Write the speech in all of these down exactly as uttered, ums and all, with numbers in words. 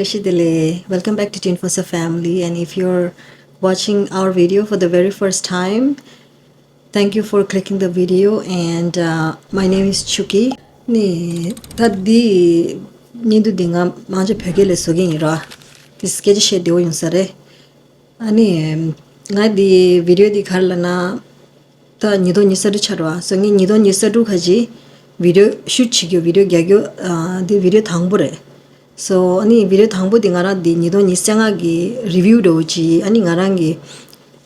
བཀྲ་ཤིས་བདེ་ལེགས། Welcome back to Tune for Sa family, and if you're watching our video for the very first time, thank you for clicking the video, and uh, my name is Chuki. ནི་ད་འདི་བརྙན་ཐུང་འདི་ང་མང་ཆེ་བོད་སྐད་ལ་བཟོ་གི་ཡིན་ར། འདི་སྐད་ཆ་བཤད་བདེ་བོ་ཡོང་ས་རེད། ཨ་ནི་ང་འདི་བི་ཌི་ཡོ་འདི་ག་རེ་ལབ་ན། ད་ཉིས་སྟོང་ཉི་ཤུ་རྩ་དྲུག་ཆགས་རེད་བ། སོ་ངས་ཉིས་སྟོང་ཉི་ཤུ་རྩ་དྲུག་ཁ་ཅིག་བི་ཌི་ཡོ་ཤུཊ་བྱེད་རྒྱུ། བི་ཌི་ཡོ་རྒྱག་རྒྱུ། ཨ་འདི་བི་ཌི་ཡོ་དང་པོ་རེད། སོ་ཨ་ནི་བི་ཌི་ཡོ་དང་པོ་འདི་ང་རང་འདི་ཉིས་སྟོང་ཉི་ཤུ་རྩ་ལྔ་གི་རི་བིའུ་འདྲ་བོ་ཅིག་ཨ་ནི་ང་རང་གི་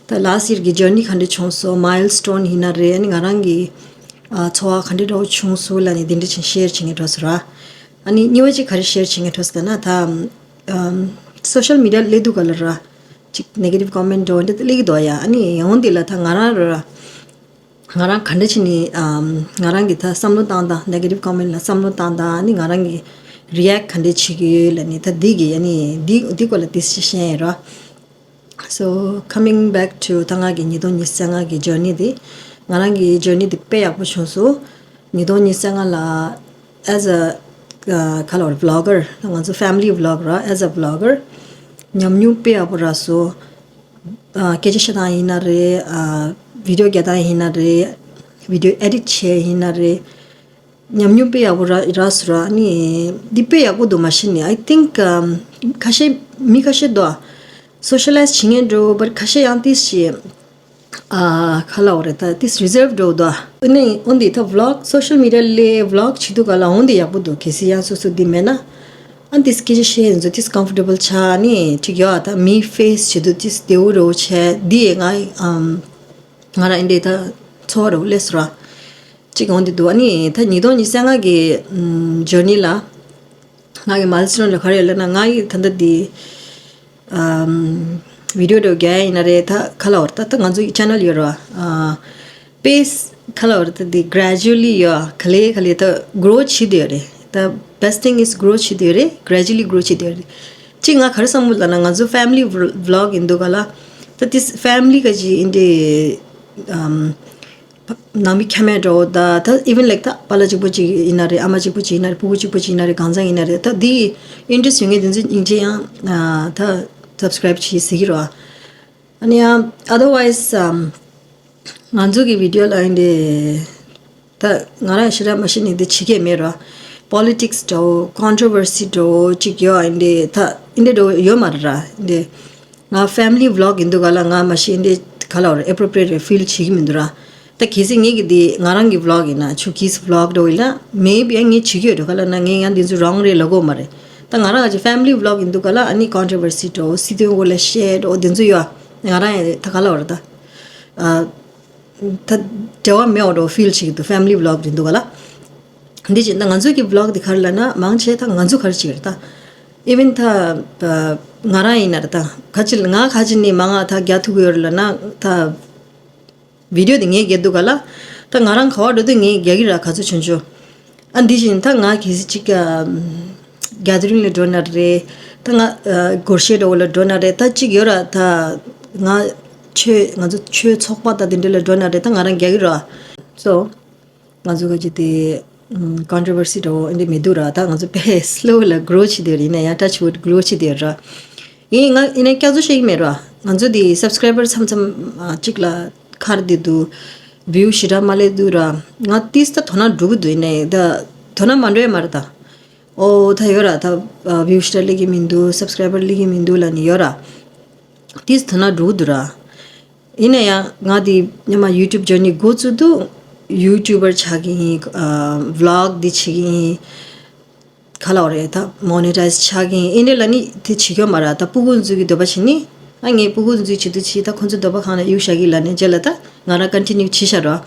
ད་ལཱསི་ཡར་གི་ཇར་ནི་ག་འདྲ་བྱུང་སོང་། མའིལ་སི་ཊོན་ཡིན་ན་རེད། ཨ་ནི་ང་རང་གི་ཨ་ཚོར་བ་ག་འདྲ་འདྲ་བོ་བྱུང་སོང་ལབ་ནས་འདི་འདྲ་ཅིག་ཤེར་བྱེད་མཁན་འགྲོ་སོང་ར། ཨ་ནི་གཉིས་པ་ཅིག་ག་རེ་ཤེར་བྱེད་མཁན་འགྲོ་སོང་ལབ་ན། ད་ཨམ་སོ་ཤལ་མི་ཌི་ཡ་སླེབས་དུས་ག་ལ་ར་ཅིག་ནེ་གེ་ཊིབ་ཀོ་མེན་འདྲ་བོ་འདི་སླེབས་ཀྱི་འདུག་ཡ། ཨ་ནི་ཡང་འོང་འདི་ལ་ད་ང་རང་ར་ང་རང་ག་འདྲ་བྱས་ནས་ཨམ་ང་རང་གི་ད་བསམ་བློ་བཏང་སྟངས། ནེ་གེ་ཊིབ་ཀོ་མེན་ལ་བསམ་བློ་བཏང་སྟངས། ཨ་ནི་ང་རང་གི་རི་ཨེག་ག་འདྲ་བྱེད་ཀྱི་ཡོད་ལབ་ནས་ད་འདི་གི་ཨ་ནི་འདི་འདི་སྐོར་ལ་ཏོག་ཙམ་བཤད་ཡ་ར། So coming back to ད་ང་གི་ཉིས་སྟོང་ཉི་ཤུ་རྩ་ལྔ་གི་ཇར་ནི་འདི། ང་རང་གི་ཇར་ནི་འདི་དཔེ་ཡག་པོ་བྱུང་སོང་། ཉིས་སྟོང་ཉི་ཤུ་རྩ་ལྔ་ལ་as a ག་ལ་བར་བི་ལོག་གར། ང་ཚོ་ཕེ་མི་ལི་བི་ལོག་ར། as a vlogger ཉམས་མྱོང་དཔེ་ཡག་པོ་རག་སོང་། ཨ་སྐད་ཆ་བཤད་སྟངས་ཡིན་ན་རེད། ཨ་བི་ཌི་ཡོ་རྒྱག་སྟངས་ཡིན་ན་རེད། བི་ཌི་ཡོ་ཨེ་ཌིཊ་བྱེད་ཡིན་ན་རེད། ཉམས་མྱོང་དཔེ་ཡག་པོ་རག་རག་སོང་ར། ཨ་ནི་འདི་དཔེ་ཡག་པོ་འདུག་མ་གཞི་ནས། I think ཨམ་ཁ་ཤས་མི་ཁ་ཤས་འདུག་ཨ་སོ་ཤལ་ལའིཛ་བྱེད་མཁན་འདྲ་བོ། བཊ་ཁ་ཤས་ཡང་ཏོག་ཙམ་ཨ་ག་ལབ་དགོས་རེད། ད་ཏོག་ཙམ་རི་ཛརབ་འདྲ་བོ་འདུག་ཨ། ཨ་ནི་འོ་འདི་ད་བི་ལོག་སོ་ཤལ་མི་ཌི་ཡ་ལ་བི་ལོག་བྱེད་དུས་ག་ལ་འོ་འདི་ཡག་པོ་འདུག་གལ་སྲིད་ཡང་སོ་སོ་འདི་མེད་ན། ཨ་འདི་སྐད་ཆ་བཤད་ཡིན་ཚོ་ཏོག་ཙམ་ཀམ་ཕོར་ཊེ་བལ་ཆགས། ཨ་ནི་ཅིག་ཡོད་ཨ། ད་མི་ཕེ་སི་བྱེད་དུས་ཏོག་ཙམ་བདེ་བོ་འདྲ་བོ་བྱས། འདི་ཡས་ང་ཨམ་ང་རང་འདི་ད་ཚོར་བ་འདྲ་བོ་སླེབས་སོང་ར། གཅིག་འོང་འདི་འདུག་ཨ་ནི་ད་ཉིས་སྟོང་ཉི་ཤུ་རྩ་ལྔ་གི་ཨམ་ཇར་ནི་ལ་ང་གི་མའིལ་སི་ཊོན་ལ་ག་རེ་ཡོད་ལབ་ན། ང་གི་ད་ལྟ་འདི་ཨམ་བི་ཌི་ཡོ་འདྲ་བོ་རྒྱག་ཡ་ཡིན་ན་རེད། ད་ག་ལབ་དགོས་རེད། ད་ད་ང་ཚོ་གི་ཆེ་ནལ་ཡོད་རེད་བ། ཨ་པེ་སི་ག་ལབ་དགོས་རེད། ད་འདི་གྷ་རེ་ཇུ་ཨ་ལི་ཡོད། ག་ལེ་ག་ལེ་ད་གྷོ་རོ་བྱེད་བསྡད་ཡོད་རེད། ད་བེ་སི་ཊི་ཐིང་ཨིས་གྷོ་རོ་བྱེད་བསྡད་ཡོད་རེད། གྷ་རེ་ཇུ་ཨ་ལི་གྷོ་རོ་བྱེད་བསྡད་ཡོད་རེད། གཅིག་ང་ག་རེ་བསམ་གྱི་ལབ་ན། ང་ཚོ་ཕེ་མི་ལི་བི་ལོག་ཡིན་དུས་ག་ལ་ད་ཏོག་ཙམ་ཕེ་མི་ལི་ག་ཅིག་ཡིན་དེ་ཨམ་ནང་མི་ཁྱད་མེད་འགྲོ་ད། ད་ཨི་ཝན་ལའིག་ད་པཱ་ལགས་གཅིག་པོ་གཅིག་ཡིན་ན་རེད། ཨ་མ་གཅིག་པོ་གཅིག་ཡིན་ན་རེད། ཕྲུ་གུ་གཅིག་པོ་གཅིག་ཡིན་ན་རེད། གང་ཚང་ཡིན་ན་རེད། ད་འདི་ཨིན་ཊི་རེ་སི་ཊི་ཡོད་མཁན་དེ་ཚོ་སྙིང་རྗེ་ཡང་ཨ་ད་སབ་སི་ཀ་རའིབ་བྱེད་ཟེར་གྱི་རེད་བ། ཨ་ནི་ཡང་otherwise ཨམ་ང་ཚོ་གི་བི་ཌི་ཡོ་ལ་ཡིན་དེ་ད་ང་རང་ཞེ་དྲག་མ་ཤེས་ནི་འདི་བྱེད་མཁན་མེད་ར། པོ་ལི་ཊིག་སི་འདྲ་བོ་ཀོན་ཊྲོ་ཝར་སི་འདྲ་བོ་གཅིག་ཡོད་ཨ། འདི་ད་འདི་འདྲ་བོ་ཡོད་མ་རེད་ར། འདི་ང་ཕེ་མི་ལི་བི་ལོག་ཡིན་དུས་ག་ལ་ང་མ་ཤེས་འདི་ག་ལབ་དགོས་རེད། ཨེ་པོ་རོ་པི་རི་ཡེ་ཊི་ཕིལ་བྱེད་ཀྱི་མི་འདུག་ར། ད་གལ་སྲིད་ངེད་ཀྱི་འདི་ང་རང་གི་བི་ལོག་ཡིན་ན། ཆུ་ཀིས་བི་ལོག་འདྲ་བོ་ཡིན་ན་མེ་བི་ཡང་ངས་བྱེད་ཀྱི་ཡོད་འགྲོ། ག་ལབ་ན་ངས་ཡང་འདི་ཚོ་རོང་རེད་ལབ་དགོས་མ་རེད། ད་ང་རང་ག་ཅིག་ཕེ་མི་ལི་བི་ལོག་ཡིན་དུས་ག་ལ་ཨ་ནི་ཀོན་ཊྲོ་ཝར་སི་འདྲ་བོ་སྲིད་དོན་སྐོར་ལ་བཤད་འདྲ་བོ་འདི་ཚོ་ཡོད་ཨ། ང་རང་ཡང་ད་ག་ལབ་དགོས་རེད་ད། ཨ། ད་འབྲེལ་བ་མེད་པ་འདྲ་བོ་ཕིལ་བྱེད་ཀྱི་འདུག་ཕེ་མི་ལི་བི་ལོག་རེད་འདུག་ག་ལ། འདི་བྱས་ན་ང་ཚོ་གི་བི་ལོག་འདི་ག་རེ་ལབ་ན། མང་ཆེ་ད་ང་ཚོ་ག་རེ་བྱེད་ཀྱི་རེད་ད། ཨི་ཝན་ད་ང་རང་ཡིན་ན་རེད་ད། ག་ཅི་ང་ག་ཅི་ནས་མང་ང་ད་རྒྱག་ཐུབ་ཀྱི་ཡོད་རེད་ལབ་ན། ད་བི་ཌི་ཡོ་འདི་ངས་རྒྱག་འདུག་ག་ལ། ད་ང་རང་ག་བ་འགྲོ་དུས་ངས་རྒྱག་གི་ར། ག་ཚོད་ཆུང་ཆུང་། ཨ་འདི་བཞིན་ད་ང་གལ་སྲིད་ཅིག་ག་གེ་དྷ་རིང་ལ་འགྲོ་ན་རེད། ད་ང་ཨ་སྒོར་གཞས་འདྲ་བོ་ལ་འགྲོ་ན་རེད། ད་ཅིག་ཡོད་ར། ད་ང་ཆོས་ང་ཚོ་ཆོས་ཚོགས་པ་ད་དེ་འདྲ་ལ་འགྲོ་ན་རེད། ད་ང་རང་རྒྱག་གི་ར། སོ་ང་ཚོ་ག་ཅི་དེ་ཀོན་ཊྲོ་ཝར་སི་འདྲ་བོ་འདི་མི་འདུག་ར། ད་ང་ཚོ་དཔེ་སི་ལོ་ལ་གྷོ་རོ་བྱེད་དེ་རེད། ཡིན་ན་ཡང་ཊཆ་ཝུཌ་གྷོ་རོ་བྱེད་དེ་ར། ཡིན་ང་ཡིན་ན་སྐྱག་རྫུན་བཤད་ཀྱི་མེད་ར། ང་ཚོ་དེ་སབ་སི་ཀ་རའི་བར་མཚམས་མཚམས་ཨ་གཅིག་ལ་ཁར་དེ་འདུག་བིའུ་ཞེ་དྲག་མ་སླེབས་འདུག་ར། ང་ཏིས་ད་དོ་སྣང་འགྲོ་གི་འདུག་ཡིན་ནའི་ད་དོ་སྣང་མ་འགྲོ་ཡ་མ་རེད་ད། ཨོ་ད་ཡོད་ར། ད་ཨ་བིའུ་ཞེ་དྲག་སླེབས་ཀྱི་མི་འདུག་སབ་སི་ཀ་རའི་བར་སླེབས་ཀྱི་མི་འདུག་ལབ་ནི་ཡོད་ར། ཏིས་དོ་སྣང་འགྲོ་གི་འདུག་ར། ཡིན་ན་ཡང་ང་དེ་སྔོན་མ་ཡུ་ཊུབ་ཇར་ནི་འགོ་བཙུགས་དུས་ཡུ་ཊུབ་བར་ཆགས་ཀྱི་ཡིན། ཨ་བི་ལོག་འདི་བྱེད་ཀྱི་ཡིན། ག་ལབ་དགོས་རེད། ད་མོ་ནི་ཊའིཛ་ཆགས་ཀྱི་ཡིན། ཨེ་འདྲ་ལབ་ནི་དེ་བྱེད་ཀྱི་ཡོད་མ་རེད། ད་སྤུ་གུ་འཛུགས་ཀྱི་འདོད་པ་བྱེད་ནི། ཨ་ངས་སྤུ་གུ་འཛུགས་བྱེད་དུས་བྱེད། ད་ཁོང་ཚོའི་འདོད་པ་གང་ལ་གཡུག་བཞག་གི་ལབ་ནི་རྗེས་ལ་ད་ང་རང་ཀོན་ཊི་ནིའུ་བྱེད་བཞག་རོགས།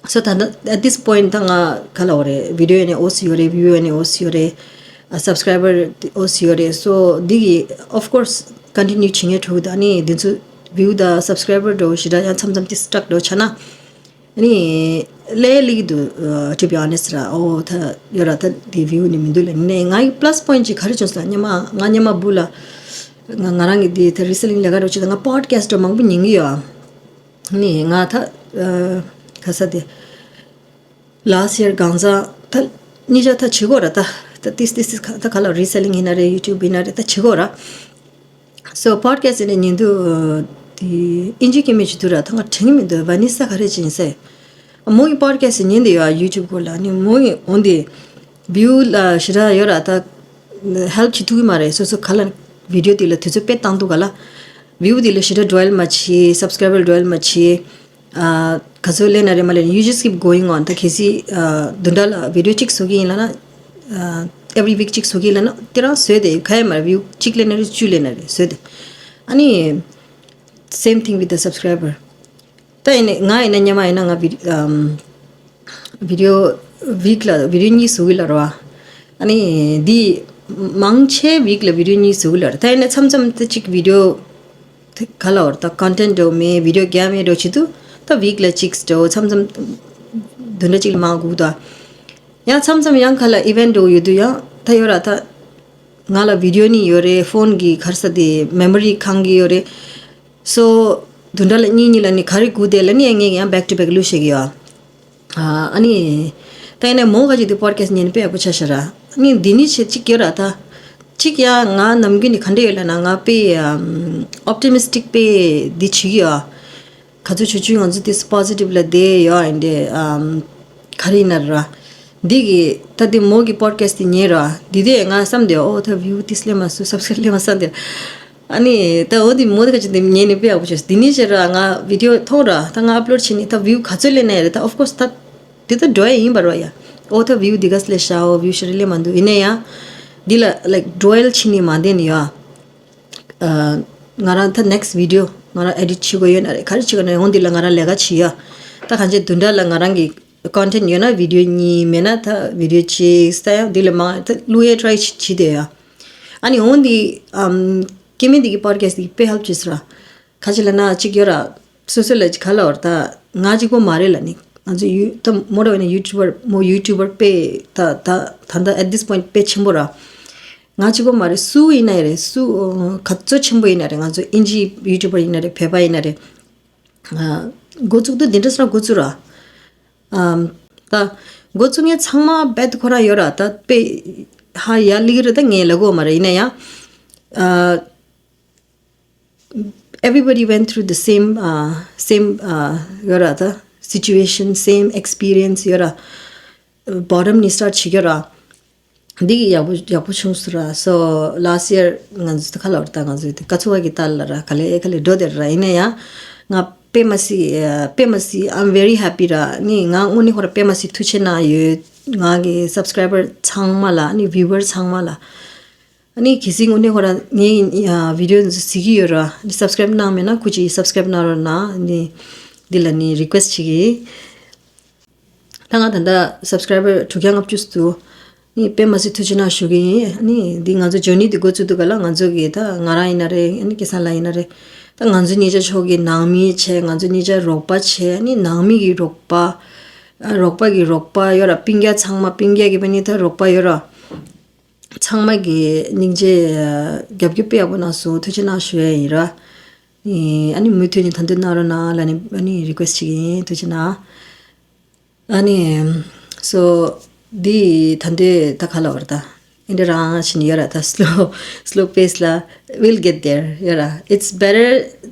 སོ་ད་ལྟ་at this point ད་ང་ག་ལབ་དགོས་རེད། བི་ཌི་ཡོ་ཡིན་ནའི་འོ་སི་ཡོད་རེད། བིའུ་ཡིན་ནའི་འོ་སི་ཡོད་རེད། ཨ་སབ་སི་ཀ་རའི་བར་འོ་སི་ཡོད་རེད། སོ་འདི་གི་of course ཀོན་ཊི་ནིའུ་བྱེད་མཁན་འགྲོ་གི་འདུག་ཨ་ནི་འདི་ཚོ་བིའུ་དང་སབ་སི་ཀ་རའི་བར་འདྲ་བོ་ཞེ་དྲག་ཡང་མཚམས་མཚམས་དེ་སི་ཊག་འདྲ་བོ་ཆགས་ན། ཨ་ནི་ལས་སླེབས་ཀྱི་འདུག་ཨ་to be honest ར། ཨོ་ད་ཡོད་ར། ད་དེ་བིའུ་ནི་མི་འདུག་ལབ་ནས། ང་གི་པ་ལ་སི་པོ་ཡིན་ཊ་ཅིག་ག་རེ་བྱུང་ཟེར་ན། སྔོན་མ་ང་སྔོན་མ་སྦུག་ལ་ང་ང་རང་གི་དེ་ད་རི་སེ་ལིང་ལས་ཀ་འདྲ་བོ་བྱེད་དུས་ང་པོ་ཌི་ཁ་སི་ཊི་མང་པོ་ཉན་གྱི་ཡོད་ཨ། ནི་ང་ད་ཨ་ག་ས་དེ་ལཱསི་ཡར་གང་ཟག་ད་གཉིས་ཆ་ད་བྱེད་དགོས་ར། ད་ ད་ཏིས་ཏིས་ཏིས་ད་ག་ལ་reselling་ཡིན་ན་རེད། YouTube་ཡིན་ན་རེད། ད་བྱེད་དགོས་ར། So podcast་ནས་ཉན་དུས་དེ་ཨིན་ཇི་སྐད་མི་བྱེད་དུས་ར། ད་ང་དྲན་གི་མི་འདུག Vanessa་ག་རེ་ཡིན་ཟེར། མོ་གི་podcast་ཉན་དེ་ཡོད་YouTube་སྐོར་ལ། ནི་མོ་གི་འོན་ཏེ་view་ལ་ཞེ་དྲག་ཡོད་ར། ད་help་བྱེད་ཐུབ་ཀྱི་མ་རེད། སོ་སོ་ག་ལ་video་དེ་ལ་དུས་ཚོད་དཔེ་བཏང་འདུག་ག་ལ། view་དེ་ལ་ཞེ་དྲག་dwell་མ་བྱེད། subscriber་dwell་མ་བྱེད། ཨ་ག་ཚོད་ལེན་ན་རེད་མ་ལེན། you just keep going on། ད་གལ་སྲིད་ཨ་བདུན་ཕྲག་ལ་video་གཅིག་བཟོ་གི་ཡིན་ལབ་ན། ཨ་every week་གཅིག་བཟོ་གི་ཡིན་ལབ་ན། དེ་རང་བཟོས་ཏེ་ག་ཡེ་མ་རེད། view་གཅིག་ལེན་ན་རེད། བཅུ་ལེན་ན་རེད། བཟོས་ཏེ། ཨ་ནི་same thing with the subscriber། ད་ཡིན་ནའི་ང་ཡིན་ན་སྔོན་མ་ཡིན་ན་ང་བི་ཨམ་video week་ལ་video་གཉིས་བཟོ་གི་ལབ་ར་བ། ཨ་ནི་འདི་མང་ཆེ་week་ལ་video་གཉིས་བཟོ་གི་ལབ་ར། ད་ཡིན་ན་མཚམས་མཚམས་ད་གཅིག་video་དེ་ག་ལབ་ར། ད་content་འདྲ་བོ་མེད། video་རྒྱག་མེད་འདྲ་བོ་བྱེད་དུས་ད་week་ལ་གཅིག་འདྲ་བོ། མཚམས་མཚམས་བདུན་ཕྲག་གཅིག་ལ་མང་དགོས་ད། ཡང་མཚམས་མཚམས་ཡང་ག་ལ་event་འདྲ་བོ་ཡོད་དུས་ཡང་ད་ཡོད་ར། ད་ང་ལ་video་གཉིས་ཡོད་རེད། phone་གི་ག་རེ་ཟེར་དེ་memory་ཁེངས་གི་ཡོད་རེད། So་བདུན་ཕྲག་ལ་གཉིས་གཉིས་ལ་ནི་ག་རེ་དགོས་དེ་ལ་ནི་ངས་ཡང་back to back་བླུགས་བྱེད་ཀྱི་ཡོད། ཨ་ཨ་ནི་ད་ཡིན་ནའི་མོ་ག་ཅིག་དེ་podcast་ཉན་དཔེ་ཡག་པོ་ཆགས་ཤག་ར། ཨ་ནི་འདི་ནི་ཆེ་གཅིག་ཡོད་ར། ད་གཅིག་ཡང་ང་ནམ་རྒྱུན་ནི་ག་འདྲ་ཡོད་ལབ་ན། ང་དཔེ་ཨམ་optimistic་དཔེ་འདི་བྱེད་ཀྱི་ཡོད། ག་ཚོད་བྱུང་བྱུང་ང་ཚོ་དེ་positive་ལ་བསྡད་ཡོད། ཨ་འདི་ཨམ་ག་རེ་ཡིན་ན་ར། འདི་གི་ད་དེ་མོ་གི་podcast་དེ་ཉན་ར། འདི་དེ་ང་བསམ་དེ། ཨོ་ད་view་ཏིས་ལེན་མ་སོང་། subscribe་ལེན་མ་སོང་དེ། ཨ་ནི་ད་འོ་དེ་མོ་དེ་ག་ཅིག་དེ་ཉན་ནི་དཔེ་ཡག་པོ་བྱས། དེ་ནི་བྱས་ར་ང་video་མཐོང་ར། ད་ང་upload་བྱས་ནི་ད་view་ག་ཚོད་ལེན་ན་ཡ་རེད། ད་of course་ད་དེ་ད་འགྲོ་ཡ་ཡིན་པ་ར་ཡ། ཨོ་ད་view་འདི་ག་ལེན་ཤག་ཨོ་view་ཞེ་དྲག་ལེན་མ་འདུག་ཡིན་ན་ཡང་འདི་ལ་like་dwell་བྱས་ནི་མ་བསྡད་ནི་ཡ། ཨ་ང་རང་ད་next video་ང་རང་edit་བྱེད་དགོས་ཡོད་ན་རེད། ག་རེ་བྱེད་དགོས་ན་འོ་འདི་ལ་ང་རང་ལས་ཀ་བྱེད་ཡ། ད་གང་ཅི་བདུན་ཕྲག་ལ་ང་རང་གི་content་ཡོད་ན་video་གཉིས། མེད་ན་ད་video་གཅིག་ས་ཡང་འདི་ལ་མང་ད་བླུག་ཡ་try་བྱེད་བསྡད་ཡ། ཨ་ནི་འོ་འདི་ཨམ་སྐྱེ་དམན་འདི་གི་podcast་འདི་དཔེ་help་བྱས་སོང་ར། ག་ཅི་ལབ་ན་གཅིག་ཡོད་ར། སོ་སོ་ལ་ག་ལབ་ར། ད་ང་གཅིག་པོ་མ་རེད་ལབ་ནི། ང་ཚོ་ཡུ་ད་མོ་འདྲ་བོ་ཡིན་ན་YouTuber་མོ་YouTuber་དཔེ་ད་ད་ད་ལྟ་at this point་དཔེ་ཆེན་པོ་ར། ང་གཅིག་པོ་མ་རེད། སུ་ཡིན་ན་ཡང་རེད། སུ་ག་ཚོད་ཆེན་པོ་ཡིན་ན་རེད། ང་ཚོ་ཨིན་ཇི་YouTuber་ཡིན་ན་རེད། བོད་པ་ཡིན་ན་རེད། ཨ་འགོ་བཙུགས་དུས་འདི་འདྲ་སོང་འགོ་བཙུགས་ར། ཨམ་ད་འགོ་བཙུགས་མཁན་ཚང་མ་རྦད་ཁོ་རང་ཡོད་ར། ད་དཔེ་ཧ་ཡ་ལི་གི་རེད། ད་ངས་ལབ་དགོས་མ་རེད། ཡིན་ན་ཡང་ཨ་everybody went through the same uh, same uh, ཡོད་ར། ད་situation, same experience་ཡོད་ར། bottom་ནས་start་བྱེད་ཀྱི་ར། འདི་གི་ཡག་པོ་ཡག་པོ་བྱུང་སོང་ར། So last year་ང་ཚོ་ད་ག་ལབ་ར། ད་ང་ཚོ་དེ་ཀ་ཚུ་བ་གི་ཏཱ་ལ་ར་ག་ལེ་ག་ལེ་འགྲོ་དེ་ར། ཡིན་ན་ཡང་ང་དཔེ་མ་སྲིད་དཔེ་མ་སྲིད་I'm very happy་ར། ནི་ང་དངོས་གནས་ཁོ་ར་དཔེ་མ་སྲིད་ཐུགས་རྗེ་གནང་ཡོད། ང་གི་subscriber་ཚང་མ་ལ་ནི་viewer་ཚང་མ་ལ། ཨ་ནི་གལ་སྲིད་དངོས་གནས་ཁོ་རང་ངའི་video་འདི་གཟིགས་ཀྱི་ཡོད་ར། ནི་subscribe་གནང་མེད་ན་ཁུ་ཅི་subscribe་གནང་རོགས་གནང་། ནི་འདི་ལ་ནི་request་བྱེད་ཀྱི། ད་ང་ད་ལྟ་subscriber་དྲུག་བརྒྱ་ལྔ་བཅུ་འདུག་ནི་དཔེ་མ་སྲིད་ཐུགས་རྗེ་གནང་ཞུ་གི་ཡིན། ནི་འདི་ང་ཚོ་journey་འདི་འགོ་བཙུགས་དུས་ག་ལ་ང་ཚོ་གི་ད་ང་རང་ཡིན་ན་རེད། ནི་སྐལ་བཟང་ལགས་ཡིན་ན་རེད། ད་ང་ཚོ་གཉིས་ཆ་ཕྱོགས་ཀྱི་ནང་མི་བྱས། ང་ཚོ་གཉིས་ཆ་རོགས་པ་བྱས། ནི་ནང་མི་གི་རོགས་པ། ཨ་རོགས་པ་གི་རོགས་པ་ཡོད་ར། སྤུན་ཀྱག་ཚང་མ་སྤུན་ཀྱག་གི་བ་ནི་ད་རོགས་པ་ཡོད་ར། ཚང་མ་གི་སྙིང་རྗེ་རྒྱབ་སྐྱོར་དཔེ་ཡག་པོ་གནང་སོང་། ཐུགས་རྗེ་གནང་ཞུ་ཡ་ཡིན་ར། ཨ་ནི་མུ་མཐུད་ནས་ད་འདོད་གནང་རོགས་གནང་ལབ་ནས་ཨ་ནི་request་བྱེད་ཀྱི་ཡིན། ཐུགས་རྗེ་གནང་། ཨ་ནི་so འདི་ད་འདོད་ད་ག་ལབ་ར། ད་འདི་འདྲ་རང་བྱས་ནས་ཡོད་ར། ད་slow slow pace་ལ་we'll get there་ཡོད་ར། It's better,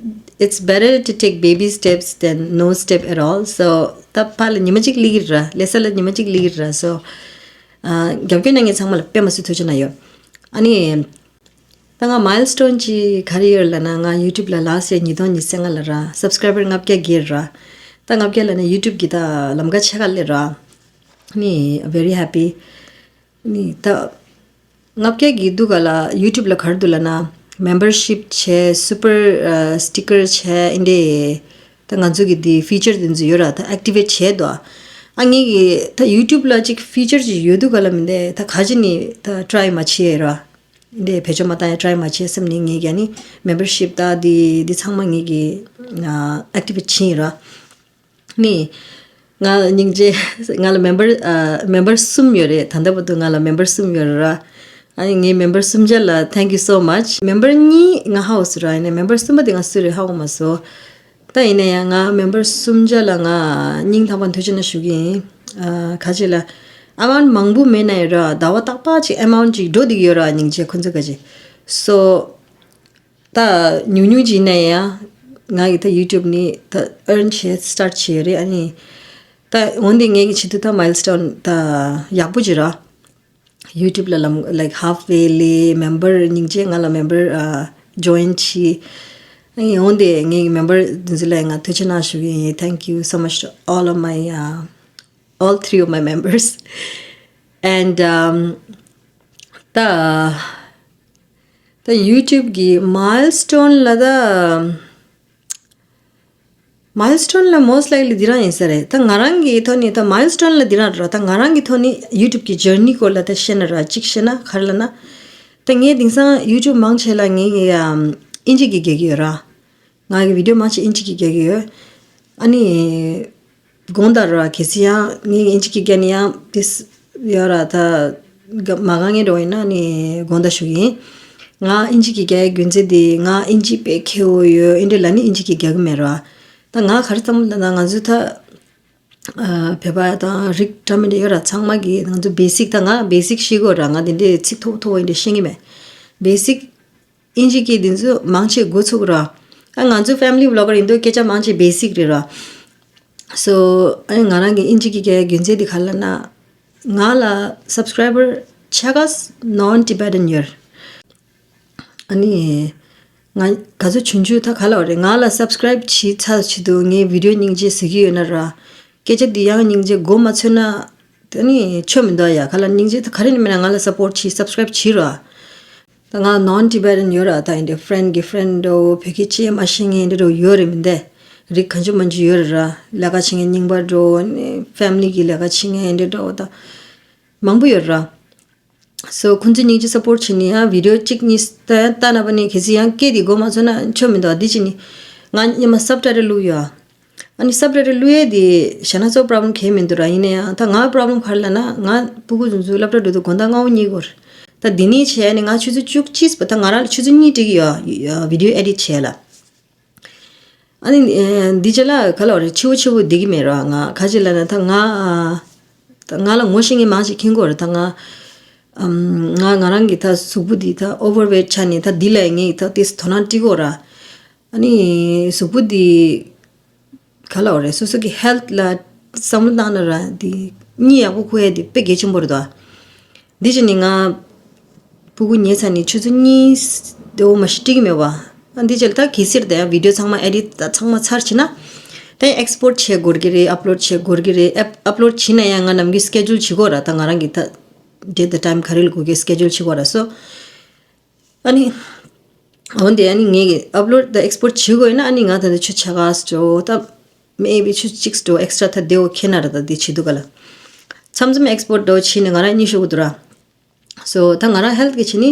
it's better to take baby steps than no step at all. So ད་ཕར་ལ་ཉི་མ་གཅིག་སླེབས་ཀྱི་ར། ལས་ས་ལ་ཉི་མ་གཅིག་སླེབས་ཀྱི་ར། So ཨ་རྒྱབ་སྐྱོར་གནང་མཁན་ཚང་མ་ལ་དཔེ་མ་སྲིད་ཐུགས་རྗེ་གནང་ཡོད། ཨ་ནི་ད་ང་milestone་གཅིག་ག་རེ་ཡོད་ལབ་ན། ང་YouTube་ལ་last year་ཉིས་སྟོང་ཉི་ཤུ་རྩ་ལྔ་ལ་ར་subscriber་ལྔ་བརྒྱ་བརྒལ་ར། ད་ལྔ་བརྒྱ་ལབ་ན་YouTube་གི་ད་ལམ་ཁ་ཕྱེད་ཀ་སླེབས་ར། ནི་very happy། ནི་ད་ལྔ་བརྒྱ་བརྒལ་དུས་ག་ལ་YouTube་ལ་ག་རེ་འདུག་ལབ་ན། membership་བྱས། super sticker་བྱས། ཨིན་དེ་ད་ང་ཚོ་གི་དེ་feature་དེ་ཚོ་ཡོད་ར། ད་activate་བྱས་འདུག་ཨ་ངེད་ཀྱི་ད་YouTube་ལ་ཅིག་feature་ཅིག་ཡོད་དུས་ག་ལ་མིན་ཏེ་ད་ག་ཅི་ནི་ད་try་མ་བྱས་ར། འདི་བེད་སྤྱོད་མ་བཏང་ཡ་try་མ་བྱས་བསམ་ནས་ངས་ཀྱང་ནི་membership་ད་འདི་འདི་ཚང་མ་ངས་ཀྱི་ཨ་activate་བྱས་ཡིན་ར། ནི་ང་སྙིང་རྗེ། ང་ལ་member་ཨ་member་གསུམ་ཡོད་རེད། ད་ལྟ་བར་དུ་ང་ལ་member་གསུམ་ཡོད་རེད་ར། ཨ་ནི་ངའི་member་གསུམ་ཆ་ལ་thank you so much། member་གཉིས་ང་ཧ་གོ་སོང་ར། ཡིན་ནའི་member་གསུམ་པ་དེ་ང་སུ་རེད་ཧ་གོ་མ་སོང་། ད་ཡིན་ན་ཡང་ང་member་གསུམ་ཆ་ལ་ང་སྙིང་ཐག་པ་ཐུགས་རྗེ་གནང་ཞུ་གི་ཡིན། ཨ་ག་ཅི་ལ་ ཨ་མའུན་མང་པོ་མེད་ན་ཡང་ར་ཟླ་བ་རྟག་པ་ཅིག་ཨ་མའུན་ཅིག་འགྲོ་བསྡད་ཀྱི་ཡོད་ར། སྙིང་རྗེ་ཁོང་ཚོ་ག་ཅིག་སོ། ད་ཉུང་ཉུང་ཅིག་ཡིན་ན་ཡང་ང་གི་ད་ཡུ་ཊུབ་ནི་ད་ཨརན་བྱས་སི་ཊར་བྱས་ཡོད་རེད། ཨ་ནི་ད་འོན་ཏེ་ངེད་ཀྱི་ཆེད་དུ་ད་མའིལ་སི་ཊོན་ད་ཡག་པོ་ཅིག་ར། ཡུ་ཊུབ་ལ་ལམ་ལའིཀ་ཧབ་ཝེ་ལས་མེམ་བར་སྙིང་རྗེ། ང་ལ་མེམ་བར་ཨ་ཇོ་ཡིན་བྱས། ཨ་ནི་འོན་ཏེ་ངེད་ཀྱི་མེམ་བར་འདི་ཚོ་ལ་ང་ཐུགས་རྗེ་གནང་ཞུ་གི་ཡིན། Thank you so much to all of my uh, all three of my members. And um, ད་ད་ཡུ་ཊུབ་གི་མའིལ་སི་ཊོན་ལ་ད་མའིལ་སི་ཊོན་ལ་མོ་སི་ཊི་ལའིག་ལི་འདི་རང་ཡིན་ས་རེད། ད་ང་རང་གི་ཐོག་ནས་ད་མའིལ་སི་ཊོན་ལ་འདི་རང་ར། ད་ང་རང་གི་ཐོག་ནས་ཡུ་ཊུབ་གི་ཇར་ནི་སྐོར་ལ་ད་བཤད་ན་ར། གཅིག་བཤད་ན་ག་རེ་ལབ་ན། ད་ངས་དེང་སང་ཡུ་ཊུབ་མང་ཆེ་ལ་ངས་ཨམ་ཨིན་ཇི་གི་རྒྱག་གི་ཡོད་ར། ང་གི་བི་ཌིའོ་མང་ཆེ་ཨིན་ཇི་གི་རྒྱག་གི་ཡོད། ཨ་ནི་དགོངས་དག་ར། གལ་སྲིད་ཡང་ངས་ཨིན་ཇི་གི་རྒྱག་ནས་ཡང་དེ་ཡོད་ར། ད་ག་མ་དགའ་མཁན་འདྲ་བོ་ཡིན་ན་ནི་དགོངས་དག་ཞུ་གི་ཡིན། ང་ཨིན་ཇི་གི་རྒྱག་རྒྱུ་མཚན་དེ་ང་ཨིན་ཇི་དཔེ་མཁས་པོ་ཡོད་ཨེ་འདྲ་ལབ་ནི་ཨིན་ཇི་གི་རྒྱག་གི་མེད་ར། ད་ང་ག་རེ་བསམ་ད་ང་ཚོ་ད་ཨ་བོད་པ་དང་རིགས་འདྲ་མི་འདྲ་ཡོད་ར། ཚང་མ་གི་ང་ཚོ་བེ་སིག་ད་ང་བེ་སིག་ཤེས་དགོས་ར། ང་དེ་འདྲའི་ཚིག་མཐོ་པོ་མཐོ་པོ་ཡིན་འདྲ་ཤེས་ཀྱི་མེད། བེ་སིག་ཨིན་ཇི་གི་དེ་ཚོ་མང་ཆེ་འགོ་ཚུགས་ར། ཨ་ང་ཚོ་ཕེ་མི་ལི་བི་ལོག་གར་ཡིན་དུས་སྐད་ཆ་མང་ཆེ་བེ་སིག་རེད་ར། སོ་ཨ་ང་རང་གི་ཨིན་ཇི་གི་རྒྱག་རྒྱུ་མཚན་དེ་ག་རེ་ལབ་ན། ང་ལ་སབ་སི་ཀ་རའི་བར་ཕྱེད་ཀ་ནོན་ཊི་བེ་ཊན་ཡོད། ཨ་ནི་ང་ག་ཚོད་ཆུང་ཆུང་ད་ག་ལབ་རེད། ང་ལ་སབ་སི་ཀ་རའིབ་བྱས་ཚར་ཆེད་དུ་ངའི་བི་ཌིའོ་སྙིང་རྗེ་ཟེར་གྱི་ཡོད་ན་ར། སྐད་ཆ་འདི་ཡང་སྙིང་རྗེ་མགོ་མ་ཚོས་ན་ད་ནི་ཆོ་མི་འདུག་ཡ། ག་ལ་སྙིང་རྗེ་ད་ག་རེ་ནི་མེད་ན་ང་ལ་སབ་པོར་ཊི་བྱས་སབ་སི་ཀ་རའིབ་བྱས་ར། ད་ང་ནོན་ཊི་བེ་ཊན་ཡོད་ར། ད་ཨེ་འདྲ་ཕ་རེན་གི་ཕ་རེན་འདྲ་བོ་བོད་སྐད་ཅིག་མ་ཤེས་མཁན་ཨེ་འདྲ་འདྲ་བོ་ཡོད་རེད་མི་འདུག་རིགས་གང་བྱུང་མང་བྱུང་ཡོད་རེད་ར། ལས་ཀ་བྱེད་མཁན་རྙིང་པ་འདྲ་བོ་ནི་ཕེ་མི་ལི་གི་ལས་ཀ་བྱེད་མཁན་ཨེ་འདྲ་འདྲ་བོ་ད་མང་པོ་ཡོད་ར། སོ་ཁོང་ཚོས་སྙིང་རྗེ་སབ་པོར་ཊི་བྱས་ནི་ཡང་བི་ཌིའོ་གཅིག་གཉིས་ལྟ་ལྟ་ན་པ་ནི་གལ་སྲིད་ཡང་སྐད་དེ་མགོ་མ་ཚོས་ན་ཆོ་མི་འདུག་འདི་བྱས་ནི་ང་སྔོན་མ་སབ་ཊའི་ཊལ་བླུགས་ཡོད། ཨ་ནི་སབ་ཊའི་ཊལ་བླུགས་ཡས་དེ་གཞན་ན་ཚོ་པོ་རོབ་ལེམ་གང་ཡང་མི་འདུག་ར། ཡིན་ན་ཡང་ད་ང་པོ་རོབ་ལེམ་ག་རེ་ལབ་ན། ང་སྤུ་གུ་ཆུང་ཆུང་སློབ་གྲྭ་འགྲོ་དུས་དགོང་དག་སྔ་པོ་གཉིད་ཁུག་རེད། ད་འདི་ནས་བྱས་ནས་ང་ཆུ་ཚོད་བཅུ་གཅིག་པ་ད་ང་རང་ལ་ཆུ་ཚོད་གཉིས་འགྲིག་གི་ཡོད། ཨ་བི་ཌིའོ་ཨེ་ཌིཊ་བྱས་ལ། ཨ་ནི་ཨེ་འདི་རྗེས་ལ་ག་ལབ་རེད། འཕྱི་པོ་འཕྱི་པོ་བསྡད་ཀྱི་མེད་ར། ང་ག་ཅི་ལབ་ན་ད་ང་ཨ་ད་ང་ལ་ངོ་ཤེས་མཁན་མང་ཆེ་མཁྱེན་གྱི་ཡོད་རེད། ད་ང་ཨམ་ང་ང་རང་གི་ད་གཟུགས་པོ་འདི་ད་ཨོ་ཝར་ཝེཊ་ཆགས་ནས་ད་འདི་ལ་ངས་ད་ཏོག་ཙམ་དོ་སྣང་སྤྲད་ཀྱི་ཡོད་ར། ཨ་ནི་གཟུགས་པོ་འདི་ག་ལབ་རེད། སོ་སོ་གི་ཧེལ་ཐི་ལ་བསམ་བློ་བཏང་ན་ར་འདི་གཉིད་ཡག་པོ་ཁུག་ཡས་འདི་དཔེ་གལ་ཆེན་པོ་རེད་དོ། འདི་བྱས་ནས་ང་སྤུ་གུ་ཉལ་ཚར་ནས་ཆུ་ཚོད་གཉིས་དེ་འོ་མ་ཞིག་འགྲིག་གི་མེད་པ། ཨ་འདི་བྱས་ལ་ད་གལ་སྲིད་ད་ཡང་བི་ཌིའོ་ཚང་མ་ཨེ་ཌིཊ་ད་ཚང་མ་ཚར་བྱས་ན་ད་ཡང་ཨེག་སི་པོརཊ་བྱེད་དགོས་ཀྱི་རེད། ཨབ་ལོཌ་བྱེད་དགོས་ཀྱི་རེད། ཨེབ་ཨབ་ལོཌ་བྱས་ན་ཡང་ང་ནམ་རྒྱུན་སི་ཀེ་ཇུལ་བྱེད་དགོས་ར། ད་ང་རང་གི་ད་ཌེ་ཊི་དང་ཊའིམ་ག་རེ་ལ་དགོས་ཀྱི་སི་ཀེ་ཇུལ་བྱེད་དགོས་ར། སོ་ཨ་ནི་འོན་ཏེ་ཨ་ནི་ངས་ཀྱི་ཨབ་ལོཌ་དང་ཨེག་སི་པོརཊ་བྱེད་དགོས་ཡིན་ན་ཨ་ནི་ང་ད་ལྟ་ཆུ་ཚོད་ཕྱེད་ཀ་འགྲོ་ད་མེ་བི་ཆུ་ཚོད་གཅིག་འགྲོ་ཨེག་སི་ཊྲ་ད་དེ་འོ་ཁྱེད་ན་ར། ད་དེ་བྱེད་དུས་ག་ལ་མཚམས་མཚམས་ཨེག་སི་པོརཊ་འགྲོ་བྱས་ནས་ང་རང་གཉིད་ཤོར་གི་འདུག་ར། སོ་ད་ང་རང་ཧེལ་ཐི་གི་བྱས་ནི་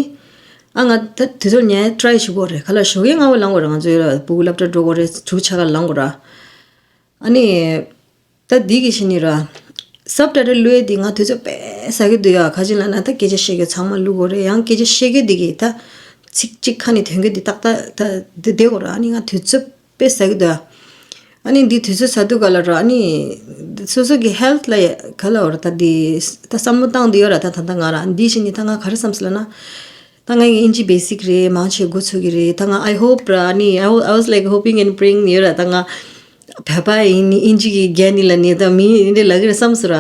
ཨ་ང་ད་དུས་ཚོད་ཉལ་ཊ་རའི་བྱེད་དགོས་རེད། ག་ལ་ཞོགས་ཀས་སྔ་པོ་ལངས་དགོས་རེད། ང་ཚོ་ཡོད་ར་སྤུ་གུ་སློབ་གྲྭ་འགྲོ་དགོས་རེད། དྲུག་ཕྱེད་ཀ་ལངས་དགོས་ར། ཨ་ནི། ད་འདི་གི་བྱས་ནི་ར། སབ་ཊའི་ཊལ་བླུགས་ཡས་འདི་ང་དུས་ཚོད་དཔེ་ཟ་གི་འདུག་ཡ། ག་ཅི་ལབ་ན་ད་སྐད་ཆ་བཤད་རྒྱུ་ཚང་མ་བླུགས་དགོས་རེད། ཡང་སྐད་ཆ་བཤད་རྒྱུ་འདི་གི་ད་ཚིག་གཅིག་ཁ་ནས་ཐོན་རྒྱུ་འདི་ཏག་ཏག་ད་འདི་བསྡད་དགོས་ར། ཨ་ནི་ང་དུས་ཚོད་དཔེ་ཟ་གི་འདུག་ཡ། ཨ་ནི་འདི་དུས་ཚོད་ཟ་དུས་ག་ལ་ར། ཨ་ནི་སོ་སོ་གི་ཧེལ་ཐི་ལ་ཡ་ག་ལབ་ར། ད་འདི་ད་བསམ་བློ་བཏང་འདི་ཡོད་ར། ད་ད་ད་ང་ར་འདི་བྱས་ནི་ད་ང་ག་རེ་བསམ་སོང་ལབ་ན། ད་ང་གི་ཨིན་ཇི་བེ་སིག་རེད། མང་ཆེ་འགོ་ཚུགས་ཀྱི་རེད། ད་ང་I hope ར། ཨ་ནི་I was, I was like hoping and praying ཡོད་ར། ད་ང་བོད་པ་ཡིན་ནི་ཨིན་ཇི་གི་རྒྱག་ནི་ལབ་ནི་ད་མི་འདི་འདྲ་ལབ་ཀྱི་རེད་བསམ་སོང་ར།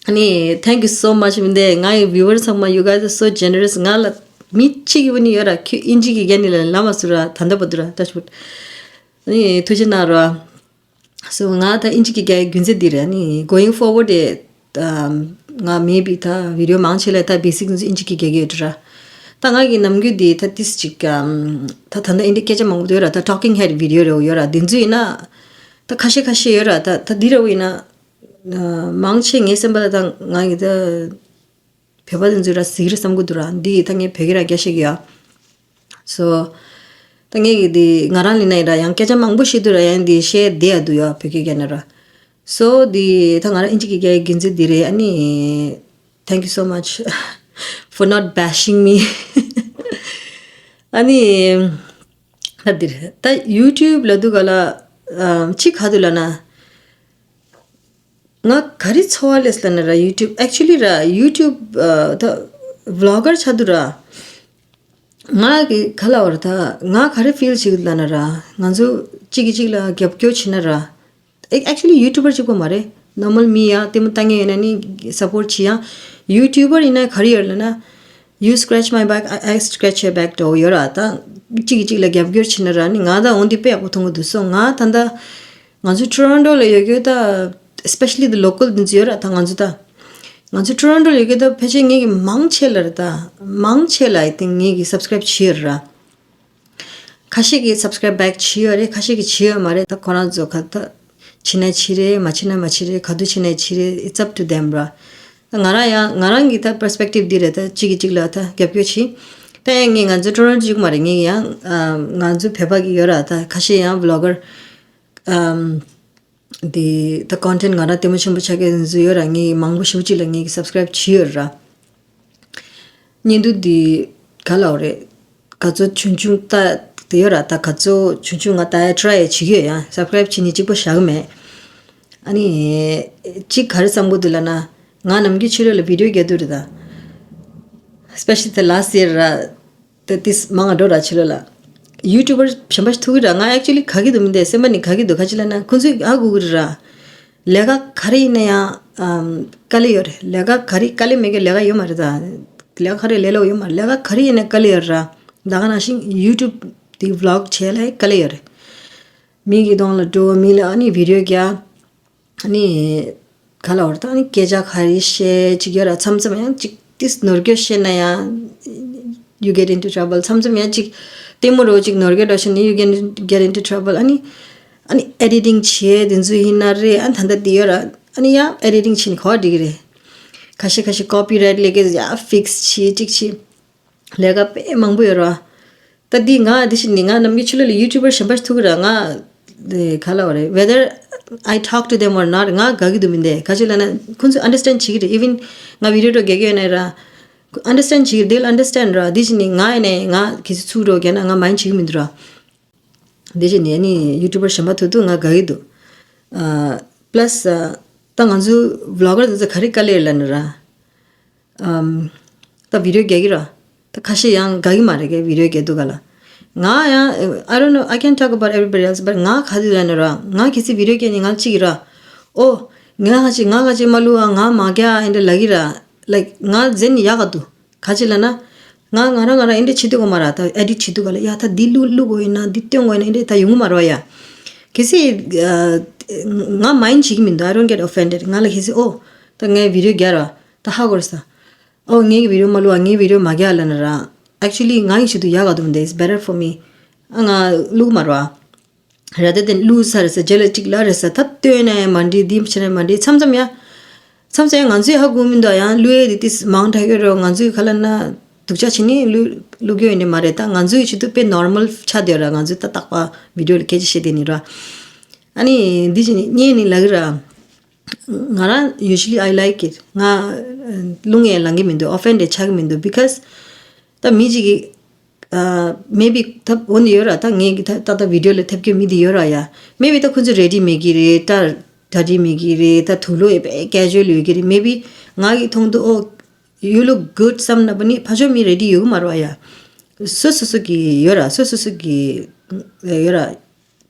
ཨ་ནི་thank you so much མི་འདི་ང་གི་བིའུ་ཝར་ཚང་མ། You guys are so generous. ང་ལ་མི་གཅིག་གི་བུ་ནི་ཡོད་ར། ཁྱོད་ཨིན་ཇི་གི་རྒྱག་ནི་ལབ་ནི་ལབ་མ་སོང་ར། ད་ལྟ་བར་དུ་ར། ད་ཆུ་ཨ་ནི་ཐུགས་རྗེ་གནང་ར། སོ་ང་ད་ཨིན་ཇི་གི་རྒྱག་རྒྱུ་མཚན་འདི་རེད། ཨ་ནི་going forward དེ་ང་མེ་བི་ད་བི་ཌིའོ་མང་ཆེ་ལ་ད་བེ་སིག་ཨིན་ཇི་གི་རྒྱག་གི་ཡོད་ར། ད་ང་གི་ནམ་རྒྱུན་འདི་ད་ཏིས་ཅིག་ད་ད་ལྟ་ཨིན་ཇི་སྐད་ཆ་མང་པོ་ཡོད་ར། ད་ཊོག་ཀིང་ཧེཌ་བི་ཌིའོ་རེ་ཡོད་ར། འདི་ཚོ་ཡིན་ན་ད་ཁ་ཤས་ཁ་ཤས་ཡོད་ར། ད་ད་འདི་རེ་ཡིན་ན་མང་ཆེ་ངའི་སེམས་པ་ལ་ད་ང་གི་ད་བོད་པ་དེ་ཚོས་ར་ཟིག་རེད་བསམ་གི་འདུག་ར། འདི་ད་ངས་བོད་སྐད་ར་རྒྱག་ཤེས་ཀྱི་ཡོད། སོ། ད་ངས་ཀྱི་འདི་ང་རང་ལ་ན་ཡིན་ར། ཡང་སྐད་ཆ་མང་པོ་བཤད་དུས་ར་ཡང་འདི་བཤད་བསྡད་ཡ་འདུག་ཡ། བོད་སྐད་རྒྱག་ན་ར། སོ་འདི་ད་ང་རང་ཨིན་ཇི་གི་རྒྱག་རྒྱུ་མཚན་འདི་རེད། ཨ་ནི། Thank you so much for not bashing me. ཨ་ནི། ད་འདི་རེད། ད་ཡུ་ཊུབ་ལབ་དུས་ག་ལ་ཨམ་ཅི་ག་འདུག་ལབ་ན། ང་ག་རེ་ཚོར་བ་སླེབས་ལབ་ན་ར། YouTube, actually ར། YouTube ད་vlogger ཆགས་དུས་ར། ང་གི་ག་ལབ་དགོས་རེད། ད་ང་ག་རེ་feel བྱེད་ཀྱི་ལབ་ན་ར། ང་ཚོ་གཅིག་གིས་གཅིག་ལ་རྒྱབ་སྐྱོར་བྱེད་ན་ར། ཨེ། actually YouTuber གཅིག་པོ་མ་རེད། Normal མི་ཡང་ལྟད་མོ་ལྟ་མཁན་ཡོད་ན་ནི་support བྱེད་ཡ། YouTuber ཡིན་ན་ག་རེ་ཡོད་ལབ་ན། You scratch my back, I, I scratch your back འདྲ་བོ་ཡོད་ར། ད་གཅིག་གིས་གཅིག་ལ་རྒྱབ་སྐྱོར་བྱེད་ན་ར་ནི། ང་ད་འོ་འདི་དཔེ་ཡག་པོ་མཐོང་གི་འདུག་སོ། ང་ད་ད་ང་ཚོ་Toronto ལ་ཡོད་རྒྱུ་ད། Especially the local འདི་ཚོ་ཡོད་ར། ད་ང་ཚོ་ད་ང་ཚོ་Toronto ལ་ཡོད་རྒྱུ་ད་ཕལ་ཆེར་ངེད་ཀྱི་མང་ཆེ་ལ་ར། ད་མང་ཆེ་ལ་I think ངེད་ཀྱི་subscribe བྱེད་ཡོད་ར། ཁ་ཤས་ཀྱིས་subscribe back བྱེད་ཡོད་རེད། ཁ་ཤས་ཀྱིས་བྱེད་ཡོད་མ་རེད། ད་ཁོ་རང་ཚོ་ག་ད་བྱེད་ན་བྱེད་རེད། མ་བྱེད་ན་མ་བྱེད་རེད། ག་དུས་བྱེད་ན་བྱེད་རེད། It's up to them ར། ད་ང་རང་ཡང་ང་རང་གི་ད་perspective འདི་རེད། ད་གཅིག་གིས་གཅིག་ལ་ད་རྒྱབ་སྐྱོར་བྱེད། ད་ཡང་ངས་ང་ཚོ་Toronto གཅིག་མ་རེད། ངས་ཡང་ཨ་ང་ཚོ་བོད་པ་གི་ཡོད་ར། ད་ཁ་ཤས་ཡང་vlogger ཨམ་འདི་ད་content ང་རང་ལྟད་མོ་ཆེན་པོ་ཆགས་མཁན་ཚོ་ཡོད་ར། ངས་མང་པོ་ཞེ་པོ་ཅིག་ལ་ངས་subscribe བྱེད་ཡོད་ར། བརྙན་ཐུང་འདི་ག་ལབ་དགོས་རེད། ག་ཚོད་ཆུང་ཆུང་ལྟ་དེ་ཡོད་ར། ད་ག་ཚོད་ཆུང་ཆུང་ང་ལྟ་ཡ་try བྱེད་ཀྱི་ཡོད། ཡང་subscribe བྱེད་ནི་གཅིག་པོ་བཞག་གི་མེད། ཨ་ནི་གཅིག་ག་རེ་བསམ་གྱི་འདུག་ལབ་ན། ང་ནམ་རྒྱུན་ཕྱི་ལོགས་ལ་video རྒྱག་དུས་རེད་ད། Especially the last year ར། ད་ཏིས་མང་ང་འགྲོ་ར་ཕྱི་ལོགས་ལ། YouTuber གཞན་པ་ཞིག་ཐུག་གི་ར། ང་actually དགའ་གི་འདུག་མི་འདུག་སེམས་པ་ནས་དགའ་གི་འདུག་ག་ཅི་ལབ་ན་ཁོང་ཚོས་ཧ་གོ་གི་རེད་ར། ལས་ཀ་ག་རེ་ཡིན་ན་ཡང་ཨམ་དཀའ་ལས་ཡོད་རེད། ལས་ཀ་ག་རེ་དཀའ་ལས་མེད་མཁན་ལས་ཀ་ཡོད་མ་རེད་ད། ལས་ཀ་ག་རེ་ལས་སླ་པོ་ཡོད་མ་རེད། ལས་ཀ་ག་རེ་ཡིན་ན་དཀའ་ལས་ཡོད་རེད་ར། ད་ག་ནང་བཞིན་YouTube དེ་vlog བྱེད་ལ་དཀའ་ལས་ཡོད་རེད། མི་གི་གདོང་ལ་འགྲོ། མི་ལ་ཨ་ནི་video རྒྱག་ཨ་ནི་ག་ལབ་དགོས་རེད། ད་ཨ་ནི་སྐད་ཆ་ག་རེ་བཤད་ཅིག་ཡོད་ར། མཚམས་མཚམས་ཡང་ཅིག་ཏིས་ནོར་འཁྲུལ་བཤད་ན་ཡང་you get into trouble། མཚམས་མཚམས་ཡང་ཅིག་ལྟད་མོ་འདྲ་བོ་ཅིག་ནོར་འཁྲུལ་འདྲ་བོ་བཤད་ན་you can get into trouble། ཨ་ནི་ཨ་ནི་editing བྱེད་དེ་ཚོ་ཡིན་ན་རེད། ཨ་ད་ལྟ་འདི་ཡོད་ར། ཨ་ནི་ཡང་editing བྱེད་ནི་ག་པར་འགྲིག་གི་རེད། ཁ་ཤས་ཁ་ཤས་copyright ལས་ཀ་ཡང་fix བྱེད་ཅིག་བྱེད། ལས་ཀ་དཔེ་མང་པོ་ཡོད་ར། ད་འདི་ང་འདི་བཞིན་ནི་ང་ནམ་རྒྱུན་ཕྱི་ལོགས་ལ་YouTuber གཞན་པ་ཞིག་ཐུག་གི་ར། ང་དེ་ག་ལབ་དགོས་རེད། Whether I talk to them or not ང་དགའ་གི་འདུག་མི་འདུག་ག་ཅི་ལབ་ན་ཁོང་ཚོས་understand བྱེད་ཀྱི་རེད། Even ང་video འདྲ་བོ་རྒྱག་གི་ཡོད་ན་ར། Understand བྱེད་ཀྱི་རེད། They'll understand ར། འདི་བཞིན་ནི་ང་ཡིན་ནའི་ང་གལ་སྲིད་ཚུར་འགྲོ་རྒྱག་ན་ང་mind བྱེད་ཀྱི་མི་འདུག་ར། འདི་བཞིན་ནི་ཨ་ནི་YouTuber གཞན་པ་ཐུག་དུས་ང་དགའ་གི་འདུག་ཨ་plus ཨ་ད་ང་ཚོ་vlogger དེ་ཚོ་ག་རེ་དཀའ་ལས་ལབ་ན་ར། ཨམ། ད་video རྒྱག་གི་ར། ད་ཁ་ཤས་ཡང་དགའ་གི་མ་རེད་གས་video རྒྱག་དུས་ག་ལ། ང་ཡང་I don't know, I can't talk about everybody else, but ང་ག་དུས་ལབ་ན་ར། ང་གལ་སྲིད་video རྒྱག་ནས་ང་གཅིག་གིས་ར། ཨོ། ང་ག་ཅི་ང་ག་ཅི་མ་བླུག་ཨ། ང་མ་རྒྱག་ཨ། འདི་འདྲ་ལབ་ཀྱི་ར། Like ང་འཛེམ་ནས་ཡག་ག་འདུག་ག་ཅི་ལབ་ན། ང་ང་རང་ང་རང་འདི་འདྲ་བྱེད་དུས་ག་མ་ར། ད་edit བྱེད་དུས་ག་ལ་ཡ་ད་འདི་བླུག་བླུག་དགོས་ཡིན་ན། འདི་སྟོན་དགོས་ཡིན་ན། འདི་འདྲ་ད་ཡོང་གི་མ་རེད་ཡ། གལ་སྲིད་ཨ་ང་mind བྱེད་ཀྱི་མི་འདུག I don't get offended. ང་ལ་གལ་སྲིད་ཨོ། ད་ངས་video རྒྱག་ར། ད་ཧ་གོ་རེད་ས། ཨོ་ངའི་video མ་བླུག་ཨ། ངའི་video མ་རྒྱག་ལབ་ན་ར། Actually ང་ཡི་ཆེད་དུ་ཡག་ག་འདུག་མི་འདུག It's better for me. ཨ་ང་བླུག་མ་ར། Rather than བླུག་ཚར་རེད་ས། རྗེས་ལ་གཅིག་ལབ་རེད་ས། ད་སྟོན་ན་ཡང་མ་འགྲིག་འདི་བྱས་ན་མ་འགྲིག་མཚམས་མཚམས་ཡ། མཚམས་མཚམས་ཡ་ང་ཚོས་ཧ་གོ་མི་འདུག་ཡང་བླུག་ཡས་དེ་ཏིས་མང་དྲགས་ཡོད་རེད། ང་ཚོས་ག་ལབ་ན། སྡུག་ཅག་བྱས་ནས་བླུག་བླུག་རྒྱུ་ཡིན་ནི་མ་རེད། ད་ང་ཚོའི་ཆེད་དུ་དཔེ་normal ཆགས་བསྡད་ཡོད་ར། ང་ཚོས་ད་རྟག་པར་video ལ་སྐད་ཆ་བཤད་བསྡད་ནི་ར། ཨ་ནི་འདི་བྱས་ནས་བརྙན་ནི་ལབ་ཀྱི་ར། ང་རང་usually I like it. ང་རླུང་ཡང་ལངས་ཀྱི་མི་འདུག offended ཆགས་ཀྱི་མི་འདུག because ད་མི་གཅིག་གིས་ཨ་maybe ད་འོ་ནི་ཡོད་ར། ད་ངས་ཀྱི་ད་ད་ད་video ལ་ཐེབས་མཁན་མི་དེ་ཡོད་ར་ཡ། Maybe ད་ཁོ་ཚོ་ready མེད་ཀྱི་རེད། ད་ready མེད་ཀྱི་རེད། ད་དུག་ལོག་ཡོད་པའི་casual ཡོད་ཀྱི་རེད། Maybe ང་གི་མཐོང་དུས་ཨོ་you look good བསམ་ན་པ་ནི་ཕར་ཕྱོགས་མི་ready ཡོད་ཀྱི་མ་རེད་བ་ཡ། སོ་སོ་སོ་གི་ཡོད་ར། སོ་སོ་སོ་གི་ཡོད་ར།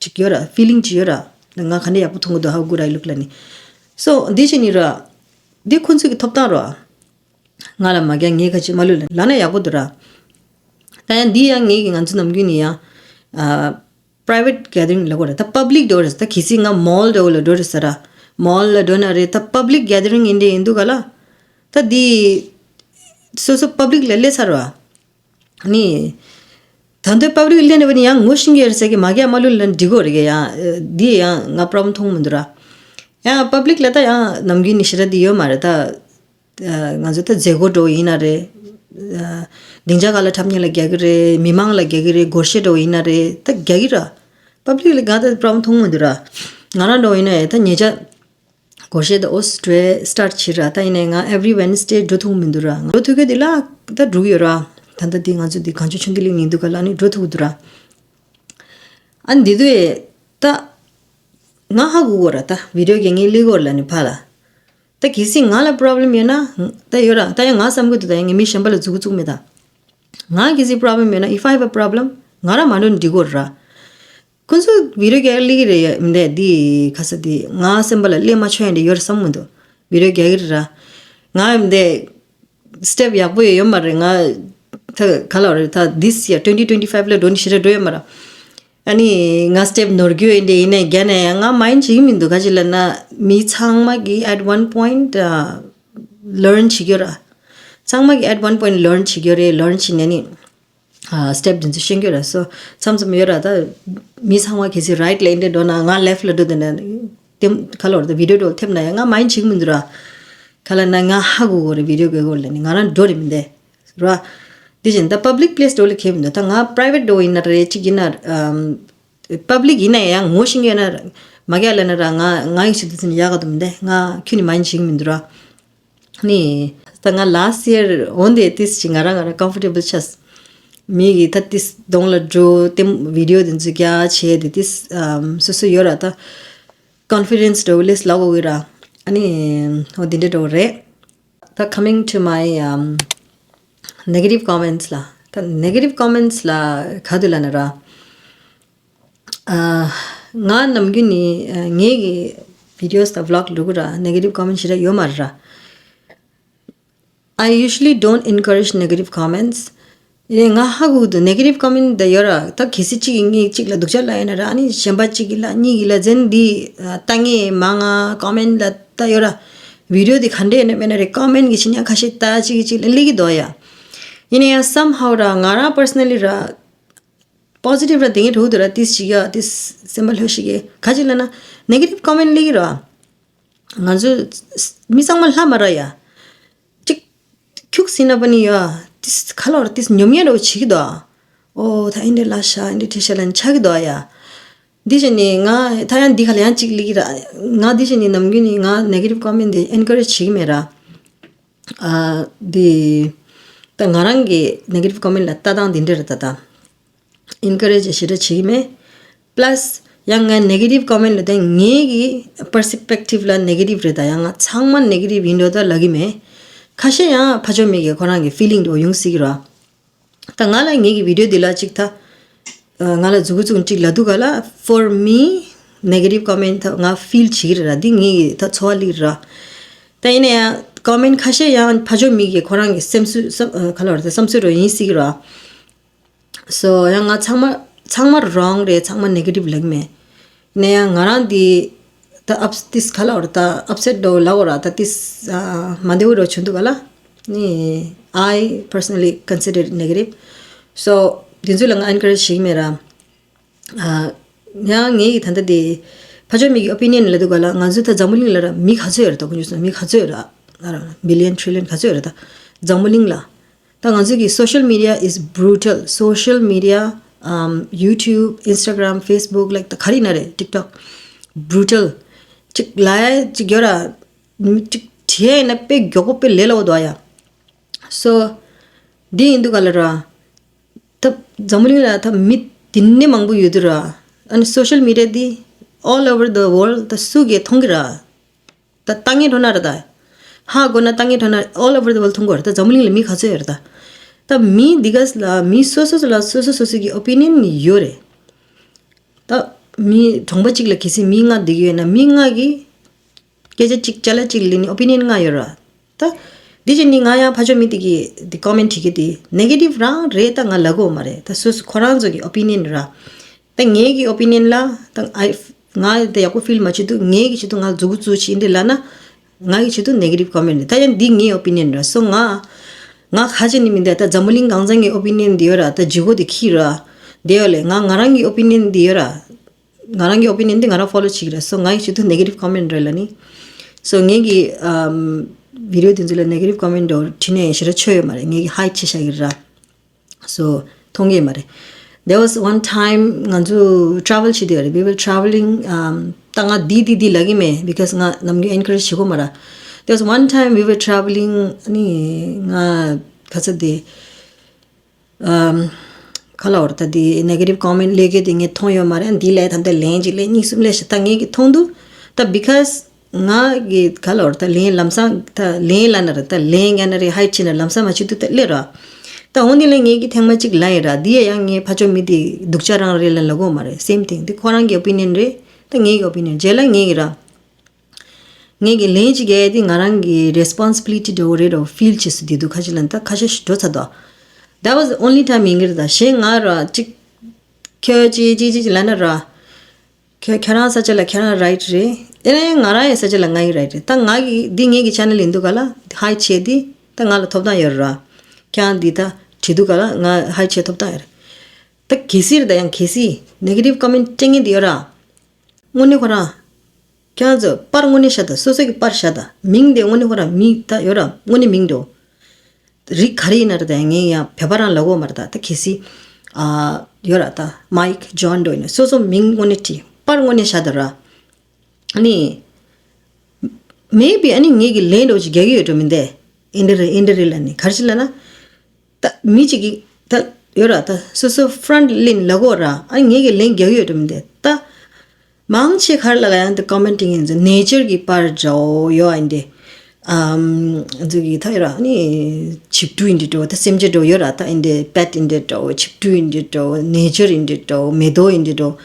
ཅིག་ཡོད་ར། feeling ཅིག་ཡོད་ར། ང་ག་འདྲ་ཡག་པོ་མཐོང་གི་འདུག how good I look ལབ་ནི། So འདི་བྱས་ནི་ར། འདི་ཁོ་ཚོ་གི་ཐོབ་ཐང་ར། ང་ལ་མ་རྒྱག་ངས་ག་ཅི་མ་བླུག་ལབ་ན་ཡག་པོ་འདུག་ར། ད་ཡང་འདི་ཡང་ངས་ཀྱི་ང་ཚོ་ནམ་རྒྱུན་ནས་ཡང་ཨ་private gathering ལབ་དགོས་རེད། ད་public འགྲོ་རེད། ད་གལ་སྲིད་ང་mall འདྲ་བོ་ལ་འགྲོ་རེད་ཟེར་ར། mall ལ་འགྲོ་ན་རེད། ད་public gathering ཡིན་འདྲ་ཡིན་འདུག་ག་ལ། ད་འདི་སོ་སོ་public ལ་སླེབས་ཚར་བ། ནི། ད་དུང་public སླེབས་ནས་བ་ནི་ཡང་ངོ་ཤེས་ཀྱི་ཡོད་རེད་ཟེར་གི་མ་རྒྱག་མ་བླུག་ལབ་ན་འགྲིག་གི་རེད་གི་ཡ། འདི་ཡང་ང་problem མཐོང་མི་འདུག་ར། ཡང་public ལ་ད་ཡང་ནམ་རྒྱུན་ནས་ཞེ་དྲག་འདི་ཡོད་མ་རེད་ད། ང་ཚོ་ད་མཛད་སྒོ་འདྲ་བོ་ཡིན་ན་རེད། སྡིངས་ཆ་སྒང་ལ་འཁྲབ་མཁན་ལ་རྒྱག་གི་རེད། མི་མང་ལ་རྒྱག་གི་རེད། སྒོར་གཞས་འདྲ་བོ་ཡིན་ན་རེད། ད་རྒྱག་གི་ར། public ལ་ང་ད་problem མཐོང་མི་འདུག་ར། ང་རང་འདྲ་བོ་ཡིན་ན་ཡ་ད་ཉེ་ཆར་སྒོར་གཞས་ད་ཨོ་སི་ཊི་རེ་སི་ཊར་བྱེད་ར། ད་ཡིན་ནའི་ང་every Wednesday འགྲོ་ཐུབ་མི་འདུག་ར། ང་འགྲོ་ཐུབ་ཀྱི་འདི་ལ་ད་འགྲོ་གི་ཡོད་ར། ད་ལྟ་འདི་ང་ཚོ་འདི་གངས་ལྗོངས་ཆུ་འདི་གླིང་ཡིན་འདུག་ག་ལ་ནི་འགྲོ་ཐུབ་ཀྱི་འདུག་ར། ཨ་འདི་དུས་ད་ང་ཧ་གོ་གོ་ར། ད་video རྒྱག་མཁན་སླེབས་གོ་ར་ལ་ནི་ཕར་ལ། ད་གལ་སྲིད་ང་ལ་problem་ཡོད་ན་ད་ཡོད་ར། ད་ཡང་ང་བསམ་གི་འདུག་ད་ཡང་ངས་མི་གཞན་པ་ལ་མཛུབ་གུ་བཙུགས་མེད་ད། ང་གལ་སྲིད་problem་ཡོད་ན། if I have a problem, ང་རང་མ་འགྲོ་ན་འགྲིག་གོ་ར། ཁོང་ཚོ་video་རྒྱག་སླེབས་ཀྱི་རེད་ཡ། མི་འདས་འདི་ག་ས་འདི་ང་སེམས་པ་ལ་སླེབས་མ་ཆོག་ཡ་འདི་ཡོད་རེད་བསམ་གི་མི་འདུག video་རྒྱག་གི་རེད་ར། ང་མི་འདས་step་ཡག་པོ་ཡོད་ཡོད་མ་རེད། ང་ད་ག་ལ་རེད། ད་this year twenty twenty five་ལ་འགྲོ་ནི་ཞེ་དྲག་འགྲོ་ཡོད་མ་ར། ཨ་ནི་ང་step་ནོར་རྒྱུ་ཡིན་དེ་ཡིན་ནའི་རྒྱ་ནས་ཡང་ང་mind་བྱེད་ཀྱི་མི་འདུག་ག་ཅི་ལབ་ན་མི་ཚང་མ་གི་at one point learn་བྱེད་ཀྱི་ཡོད་ར། ཚང་མ་གི་at one point learn་བྱེད་ཀྱི་ཡོད་རེད། learn་བྱེད་ནས་ནི་step་འདི་ཚོ་ཤེས་ཀྱི་ཡོད་ར། so་མཚམས་མཚམས་ཡོད་ར། ད་མི་ཚང་མ་གལ་སྲིད་right་ལ་འདི་འགྲོ་ན་ང་left་ལ་འགྲོ་དེ་ན་དེ་ག་ལོར་ད་video་འགྲོ་ཐེབས་ན་ཡང་ང་mind་བྱེད་ཀྱི་མི་འདུག་ར། ག་ལབ་ན་ང་ཧ་གོ་གོ་རེད། video་གོ་གོ་ལ་ནི་ང་རང་འགྲོ་རེད་མི་འདས། ར། དེ་བཞིན་ད་public place་འགྲོ་ལ་ཁེལ་མི་འདུག་ད་ང་private་འགྲོ་ཡིན་ན་རེད། གཅིག་ཡིན་ན་ཨམ་public་ཡིན་ན་ཡང་ངོ་ཤེས་ཡོད་ན་ར། མ་རྒྱག་ལབ་ན་ར་ང་ང་ཡི་ཆེད་དུ་ཡག་ག་འདུག་མི་འདུག་ང་ཁྱོད་ནི་མ་ཡིན་བྱེད་ཀྱི་མི་འདུག་ར། ནི་ད་ང་last year་འོན་ཏེ་ཏིས་ཅིག་ང་རང་ང་རང་comfortable་ཆགས། མི་གི་ད་ཏིས་གདོང་ལ་འགྲོ་དེ་video་དེ་ཚོ་རྒྱག་བྱས་ཏེ་ཏིས་ཨམ་སོ་སོ་ཡོད་ར། ད་confidence་འགྲོ་ལེས་ལ་གོ་གི་ར། ཨ་ནི་འོ་དེ་འདྲ་འགྲོ་རེད། ད་coming to my um, negative comments་ལ། ད་negative comments་ལ་ག་དུས་ལ་ན་ར། ཨ་ང་ནམ་རྒྱུན་ནི་ཨ་ངའི་གི་videos་དང་vlog་ལུག་ར་negative comment་ཞེ་དྲག་ཡོད་མ་རེད་ར། I usually don't encourage negative comments. ཡིན་ནའི་ང་ཧ་གོ་གི་འདུག negative comment་འདི་ཡོད་ར། ད་གལ་སྲིད་གཅིག་གིས་གཉིས་གཅིག་ལ་སྡུག་ཅག་ལབ་ཡོད་ན་ར། ཨ་ནི་གཞན་པ་གཅིག་གིས་ལ་གཉིས་ཀྱིས་ལ་ཟེར་ནས་འདི་ལྟ་ངེས་མང་ང་comment་ལ་ལྟ་ཡོད་ར། video་འདི་ག་འདྲས་ཡོད་ན་མེད་ན་རེད། comment་གི་ཕྱི་ཉག་ཁ་ཤས་ལྟ་གཅིག་གིས་གཅིག་ལ་སླེབས་ཀྱི་འདུག་ཡ། ཡིན་ནའི་ཡང་somehow་ར་ང་རང་personally་ར་positive་ར་དེ་ངས་འགྲོ་གི་འདུག་ར། ཏིས་ཞིག་ཡ་ཏིས་སེམས་པ་ལྷོད་ཞིག་གི་ག་ཅི་ལབ་ན་negative comment་སླེབས་ཀྱི་ར། ང་ཚོ་མི་ཚང་མ་ལྷ་མ་ར་ཡ། གཅིག་ཁྱུག་ཟིན་ན་པ་ནི་ཡ། ཏིས་ཁ་ལོར་ཏིས་ཉོབ་ཉེས་འདྲ་བོ་བྱེད་ཀྱི་འདུག་ཨོ་ད་ཨེ་འདྲས་ལ་ཤ་ཨེ་འདྲས་ཁྲི་ཤ་ལ་ནི་ཆགས་ཀྱི་འདུག་ཡ། འདི་བྱས་ནས་ང་ད་ཡང་འདི་ག་ལ་ཡང་གཅིག་ལི་གི་ར། ང་འདི་བྱས་ནས་ནམ་རྒྱུན་ནི་ང་negative comment་འདི་encourage་བྱེད་ཀྱི་མེད་ར། ཨ་འདི་ད་ང་རང་གི་negative comment་ལ་ལྟ་སྟངས་འདི་འདྲས་རེད་ད་ད། encourage་ཞེ་དྲག་བྱེད་ཀྱི་མེད། plus་ཡང་ང་negative comment་ལ་བརྟེན་ངའི་གི་perspective་ལ་negative་རེད་ད། ཡང་ང་ཚང་མ་negative་ཡིན་འགྲོ་ད་ལབ་ཀྱི་མེད། ཁ་ཤས་ཡང་ཕ་ཆོས་མེད་ཀྱི་ཁོ་རང་གི་feeling་འགྲོ་ཡོང་སྲིད་ཀྱི་ར། ད་ང་ལ་ངའི་གི་video་འདི་ལ་གཅིག་ད་ང་ལ་མཛུ་གུ་བཙུགས་གཅིག་ལབ་འདུག་ག་ལ། for me negative comment་ད་ང་feel་བྱེད་ཀྱི་རེད་ར། འདི་ངའི་གི་ད་ཚོར་བ་ལི་ར། ད་ཡིན་ན་ཡང་comment་ཁ་ཤས་ཡང་ཕ་ཆོས་མེད་ཀྱི་ཁོ་རང་གི་སེམས་གསོ་བསམ་ག་ལ་བར་ད་བསམ་ཚུལ་འགྲོ་ཡིན་སྲིད་ཀྱི་ར། so་ཡང་ང་ཚང་མ་ཚང་མ་wrong་རེད། ཚང་མ་negative་ལབ་ཀྱི་མེད། ནས་ཡང་ང་རང་འདི་ད་ups་ཏིས་ག་ལ་བར་ད་upset་འགྲོ་ལ་བར་ད་ཏིས་མ་བདེ་བོ་འགྲོ་བྱུང་འདུག་ག་ལ། ནི་I personally consider it negative. so་འདི་ཚོ་ལ་ང་encourage་བྱེད་ཀྱི་མེད་ར། ཡང་ངའི་གི་ད་ལྟ་དེ་ཕ་ཆོས་མེད་ཀྱི་opinion་ལབ་འདུག་ག་ལ། ང་ཚོ་ད་འཛམ་བུ་གླིང་ལ་ར་མི་ག་ཚོད་ཡོད་རེད་ད། ཁོང་ཚོ་མི་ག་ཚོད་ཡོད་ར། ཨ་ར་billion trillion་ག་ཚོད་ཡོད་རེད་ད། འཛམ་བུ་གླིང་ལ། ད་ང་ཚོ་གི་social media is brutal. social media, um, YouTube, Instagram, Facebook, like ད་ག་རེ་ཡིན་ན་རེད། TikTok, brutal. གཅིག་ལ་ཡ་གཅིག་ཡོད་ར། མི་གཅིག་བྲིས་ཡ་ཡིན་ན་དཔེ་མགྱོགས་པོ་དཔེ་ལས་སླ་བོ་འདུག་ཡ། so་འདི་ཡིན་འདུག་ག་ལ་ར། ད་འཛམ་བུ་གླིང་ལ་ད་མི་འདི་ནས་མང་པོ་ཡོད་དུས་ར། ཨ་ནི་social media་འདི་all over the world་ད་སུ་གིས་མཐོང་གི་ར། ད་ལྟ་ངན་འགྲོ་ན་ར་ད། ཧ་གོ་ན་ལྟ་ངན་འགྲོ་ན་all over the world་མཐོང་གི་ར། ད་འཛམ་བུ་གླིང་ལ་མི་ག་ཚོད་ཡོད་ར་ད། ད་མི་འདི་ག་ལ་མི་སོ་སོ་ལ་སོ་སོ་སོ་སོ་གི་opinion་ཡོད་རེད། ད་མི་གྲོང་པ་གཅིག་ལ་གལ་སྲིད་མི་ལྔ་བསྡད་ཀྱི་ཡོད་ན་མི་ལྔ་གིས་སྐད་ཆ་གཅིག་ཅ་ལག་གཅིག་ལེན་ནི་opinion་ལྔ་ཡོད་ར། ད་འདི་བཞིན་ནི་ང་ཡང་ཕ་ཆོས་མི་དེ་གི་འདི་comment་བྲིས་ཀྱི་དེ་negative་རང་རེད། ད་ང་ལབ་གོ་མ་རེད། ད་སོ་སོ་ཁོ་རང་ཚོ་གི་opinion་ར། ད་ངའི་གི་opinion་ལ་ད་I ང་ད་ཡག་པོ་feel་མ་བྱེད་དུས་ངའི་གི་ཆེད་དུ་ང་མཛུ་གུ་བཙུགས་བྱས་འདི་ལབ་ན་ང་གི་ཆེད་དུ་negative comment་རེད། ད་ཡང་འདི་ངའི་opinion་ར། so་ང་ང་ཁ་ཅིག་ནི་མི་འདུག་ད་འཛམ་བུ་གླིང་གང་ཚང་གི་opinion་འདི་ཡོད་ར། ད་ལྗིད་ཁོག་དེ་འཁྱེར་ར་འདི་ཡོད་ལས་ང་ང་རང་གི་opinion་འདི་ཡོད་ར། ང་རང་གི་opinion་འདི་ང་རང་follow་བྱེད་ཀྱི་རེད། so་ང་ཡི་ཆེད་དུ་negative comment་རེད་ལ་ནི། so་ངའི་གི་ཨམ་video་དེ་ཚོ་ལ་negative comment་འདྲ་བོ་བྲིས་ནས་ཞེ་དྲག་ཆོ་ཡོད་མ་རེད། ངའི་གི་hide་བྱེད་བཞག་གི་རེད། so་མཐོང་གི་མ་རེད། There was one time་ང་ཚོ་travel་བྱེད་དུས་རེད། we were traveling um ད་ང་འདི་འདི་འདི་ལབ་ཀྱི་མེད། because་ང་ནམ་རྒྱུན་encourage་བྱེད་གོ་མ་ར། There was one time we were traveling ཨ་ནི་ང་ག་ཚོད་དེ། ཨམ། ག་ལ་བར་ད་འདི་negative comment་ལས་ཀའི་དེ་ངས་མཐོང་ཡོད་མ་རེད། འདི་ལས་ད་འདི་ལན་གཅིག་ལས་གཉིས་གསུམ་ལས་ཞེ་ད་ངས་ཀྱི་མཐོང་འདུག་ད་because་ ང་གི་ག་ལོར་ད་ལན་ལམ་སང་ད་ལན་ལ་ན་ར་ད་ལན་ང་ན་རེ་ཧའི་ཆེ་ན་ལམ་སང་མ་ཆེ་དུ་ད་ལེ་ར། ད་འོན་ཏེ་ལེ་ངེད་ཀྱི་ཐེངས་མ་གཅིག་ལ་ཡི་ར་འདི་ཡ་ཡང་ངའི་ཕ་ཆོ་མི་དེ་སྡུག་ཅག་རང་རེད་ལ་ལ་གོ་མ་རེད། same thing འདི་ཁོ་རང་གི་opinion རེད། ད་ངེད་ཀྱི་opinion རྗེས་ལ་ངེད་ཀྱི་ར། ངེད་ཀྱི་ལན་ཅིག་གས་དེ་ང་རང་གི་responsibility འདྲ་བོ་རེད་འགྲོ་feel བྱེད་སུ་དེ་འདུག་ཁ་ཅིག་ལ་ད་ཁ་ཤས་ཤིག་འགྲོ་ཚར་དོ། That was the only time ཡིན་གྱི་རེད། ད་གཞན་ང་ར་ཅིག་ཁྱོད་ཅིག་ཅིག་ཅིག་ལ་ན་ར། ཁྱོད་ཁྱོད་རང་ས་ཆ་ལ་ཁྱོད་རང་right རེད། ཨེ་ནས་ང་རང་ཡི་ས་ཆ་ལ་ང་ཡི་right རེད། ད་ང་གི་འདི་ངེད་ཀྱི་channel ཡིན་འདུག་ག་ལ་ཧའི་བྱེད་དེ་ད་ང་ལ་ཐོབ་ཐང་ཡོད་ར། ཁྱོད་རང་འདི་ད་བྲིས་འདུག་ག་ལ་ང་ཧའི་བྱེད་ཐོབ་ཐང་ཡོད་རེད། ད་གལ་སྲིད་རེད་ད་ཡང་གལ་སྲིད་negative comment སྤྲད་མཁན་དེ་ཡོད་ར། དངོས་གནས་ཁོ་རང་། ཁྱེད་རང་ཚོ་པར་དངོས་གནས་བཞག་དང་། སོ་སོ་གི་པར་བཞག་དང་། མིང་དེ་དངོས་གནས་ཁོ་རང་མིང་ད་ཡོད་ར། དངོས་གནས་མིང་འགྲོ། རིགས་ག་རེ་ཡིན་ན་ར་ད་ངས་ཡང་བོད་པ་རང་ལབ་དགོས་མ་རེད། ད་ད་གལ་སྲིད་ཨ་ཡོད་ར་ད་མའིག་ཇོན་འགྲོ་ཡིན་ན་སོ་སོ་མིང་དངོས་གནས་བྲིས་པར་དངོས་གནས་བཞག་དང་ར། ཨ་ནི་maybe ཨ་ནི་ངེད་ཀྱི་ལན་འགྲོ་ཅིག་རྒྱག་གི་ཡོད་འགྲོ་མིན་ཏེ། ཨིན་དྲ་རེད་ཨིན་དྲ་རེད་ལ་ནི་ག་རེ་ཞིག་ལབ་ན། ད་མི་གཅིག་གིས་ད་ཡོད་ར་ད་སོ་སོ་front line ལ་གོ་ར། ཨ་ངེད་ཀྱི་ལན་རྒྱག་ཡོད་འགྲོ་མི་འདུག་ད་མང་ཆེ་ག་རེ་ལ་ལ་ཡང་ད་commenting ཡིན་ཚོ་nature གི་པར་འདྲ་བོ་ཡོད་ཨིན་དེ། ཨམ་ཚོ་གི་ད་ཡོད་ར་ཨ་ནི་ཆིབས་འགྲུལ་ཡིན་དེ་འདྲ་བོ་ད་སེམས་ཅན་འདྲ་བོ་ཡོད་ར་ད་ཨིན་དེ་pet ཡིན་དེ་འདྲ་བོ་ཆིབས་འགྲུལ་ཡིན་དེ་འདྲ་བོ nature ཡིན་དེ་འདྲ་བོ་མེ་ཏོག་ཡིན་དེ་འདྲ་བོ།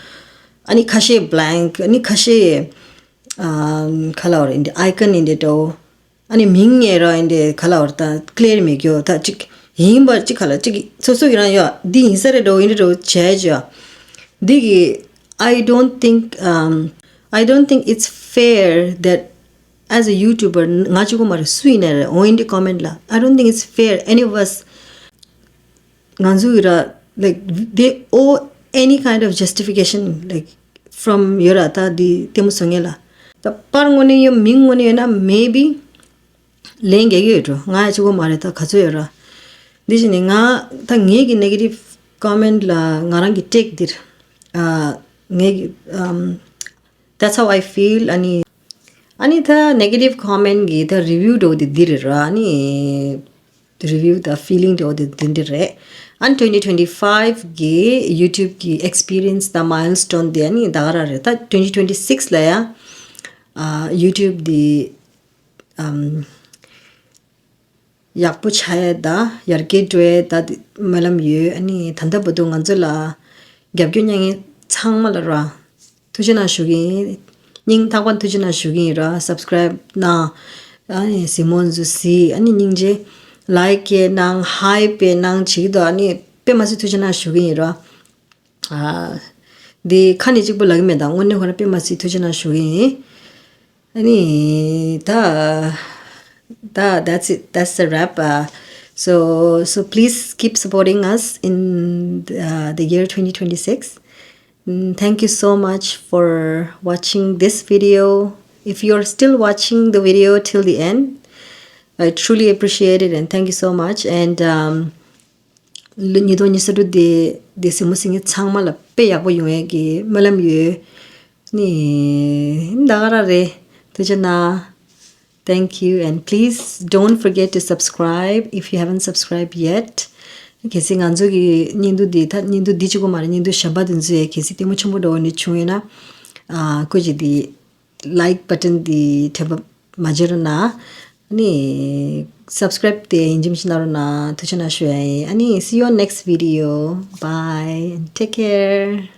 ཨ་ནི་ཁ་ཤས་blank ཨ་ནི་ཁ་ཤས་ཨམ་ག་ལ་བ་ར་ཨིན་དེ་icon ཡིན་དེ་འདྲ་བོ། ཨ་ནི་མིང་ངེས་ར་ཨིན་དེ་ག་ལ་བར་ད་clear མེད་རྒྱུ་ད་ཅིག་ཡིན་པར་ཅིག་ག་ལ་ཅིག་སོ་སོ་གི་རང་ཡོད་འདི་ཡིན་ས་རེད་འགྲོ་ཡིན་འགྲོ་བྱས་ཅི་ཡ། འདི་གི I don't think um I don't think it's fair that as a YouTuber ང་གཅིག་པོ་མ་རེད་སུ་ཡིན་ན་རེད་འོ་ཡིན་འདི་comment ལ། I don't think it's fair any of us ང་ཚོ་གི་ར་like they owe any kind of justification like from ཡོད་ར་ད་འདི་ལྟད་མོ་བཟོ་མཁན་ལ། ད་པར་དངོས་གནས་ཡོད་མིང་དངོས་གནས་ཡོད་ན་maybe ལན་རྒྱག་གི་ཡོད་འགྲོ། ང་ཡ་གཅིག་པོ་མ་རེད་ད་ག་ཚོད་ཡོད་ར། འདི་བཞིན་ནི་ང་ད་ངེད་ཀྱི་negative comment ལ་ང་རང་གི་take འདིར་ཨ་ངེད་ཀྱི་ཨམ། That's how I feel. ཨ་ནི་ཨ་ནི་ད་negative comment གི་ད་review འགྲོ་དེ་འདི་རེད་ར། ཨ་ནི་review ད་feeling འགྲོ་དེ་འདི་འདི་རེད། ཨ་ནི་twenty twenty five གི་YouTube གི་experience ད་milestone དེ་ཨ་ནི་ད་ག་ར་རེད། ད་twenty twenty six ལ་ཡ་ཨ་YouTube དེ་ཨམ། ཡག་པོ་ཆགས་ཡས་ད་ཡར་རྒྱས་འགྲོ་ཡས་ད་སྨོན་ལམ་ཡོད། ཨ་ནི་ད་ལྟ་བར་དུ་ང་ཚོ་ལ་རྒྱབ་སྐྱོར་གནང་མཁན་ཚང་མ་ལ་ར་ཐུགས་རྗེ་གནང་ཞུ་གི་ཡིན། སྙིང་ཐག་པ་ཐུགས་རྗེ་གནང་ཞུ་གི་ཡིན་ར། subscribe གནང་། ཨ་ནི་གཟིགས་མོ་འཛུལ་གཟིགས། ཨ་ནི་སྙིང་རྗེ་like གནང་hype གནང་བྱེད་ཀྱི་འདུག་ཨ་ནི་དཔེ་མ་སྲིད་ཐུགས་རྗེ་གནང་ཞུ་གི་ཡིན་ར། ཨ། འདི་ཁ་ནས་གཅིག་པོ་ལབ་ཀྱི་མེད་ད། དངོས་གནས་ཁོ་རང་དཔེ་མ་སྲིད་ཐུགས་རྗེ་གནང་ཞུ་གི་ཡིན། ཨ་ནི་ད་ད་that's it, that's a wrap. Uh, so so please keep supporting us in uh, the year twenty twenty-six. Mm, thank you so much for watching this video. If you're still watching the video till the end, I truly appreciate it and thank you so much. And um, ལོ་ཉིས་སྟོང་ཉི་ཤུ་རྩ་དྲུག་འདི་འདི་གཟིགས་མོ་གཟིགས་མཁན་ཚང་མ་ལ་དཔེ་ཡག་པོ་ཡོང་ཡས་ཀྱི་སྨོན་ལམ་ཡོད། ནི་ད་ག་རང་རེད། ཐུགས་རྗེ་གནང་། Thank you and please don't forget to subscribe if you haven't subscribed yet. གལ་སྲིད་ང་ཚོ་གི་བརྙན་ཐུང་འདི་ད་བརྙན་ཐུང་འདི་གཅིག་པོ་མ་རེད། བརྙན་ཐུང་གཞན་པ་དེ་ཚོ་ཡང་གལ་སྲིད་ལྟད་མོ་ཆེན་པོ་འདྲ་བོ་ནས་བྱུང་ཡོད་ན་ཨ་སྐུ་མཁྱེན་འདི་like button དེ་དྲན་པ་མ་བརྗེད་རོགས་གནང་། ཨ་ནི་subscribe དེ་ཡིན་གཅིག་མིན་གཅིག་གནང་རོགས་གནང་། ཐུགས་རྗེ་གནང་ཞུ་ཡ་ཡིན། ཨ་ནི་see you on next video. Bye and take care.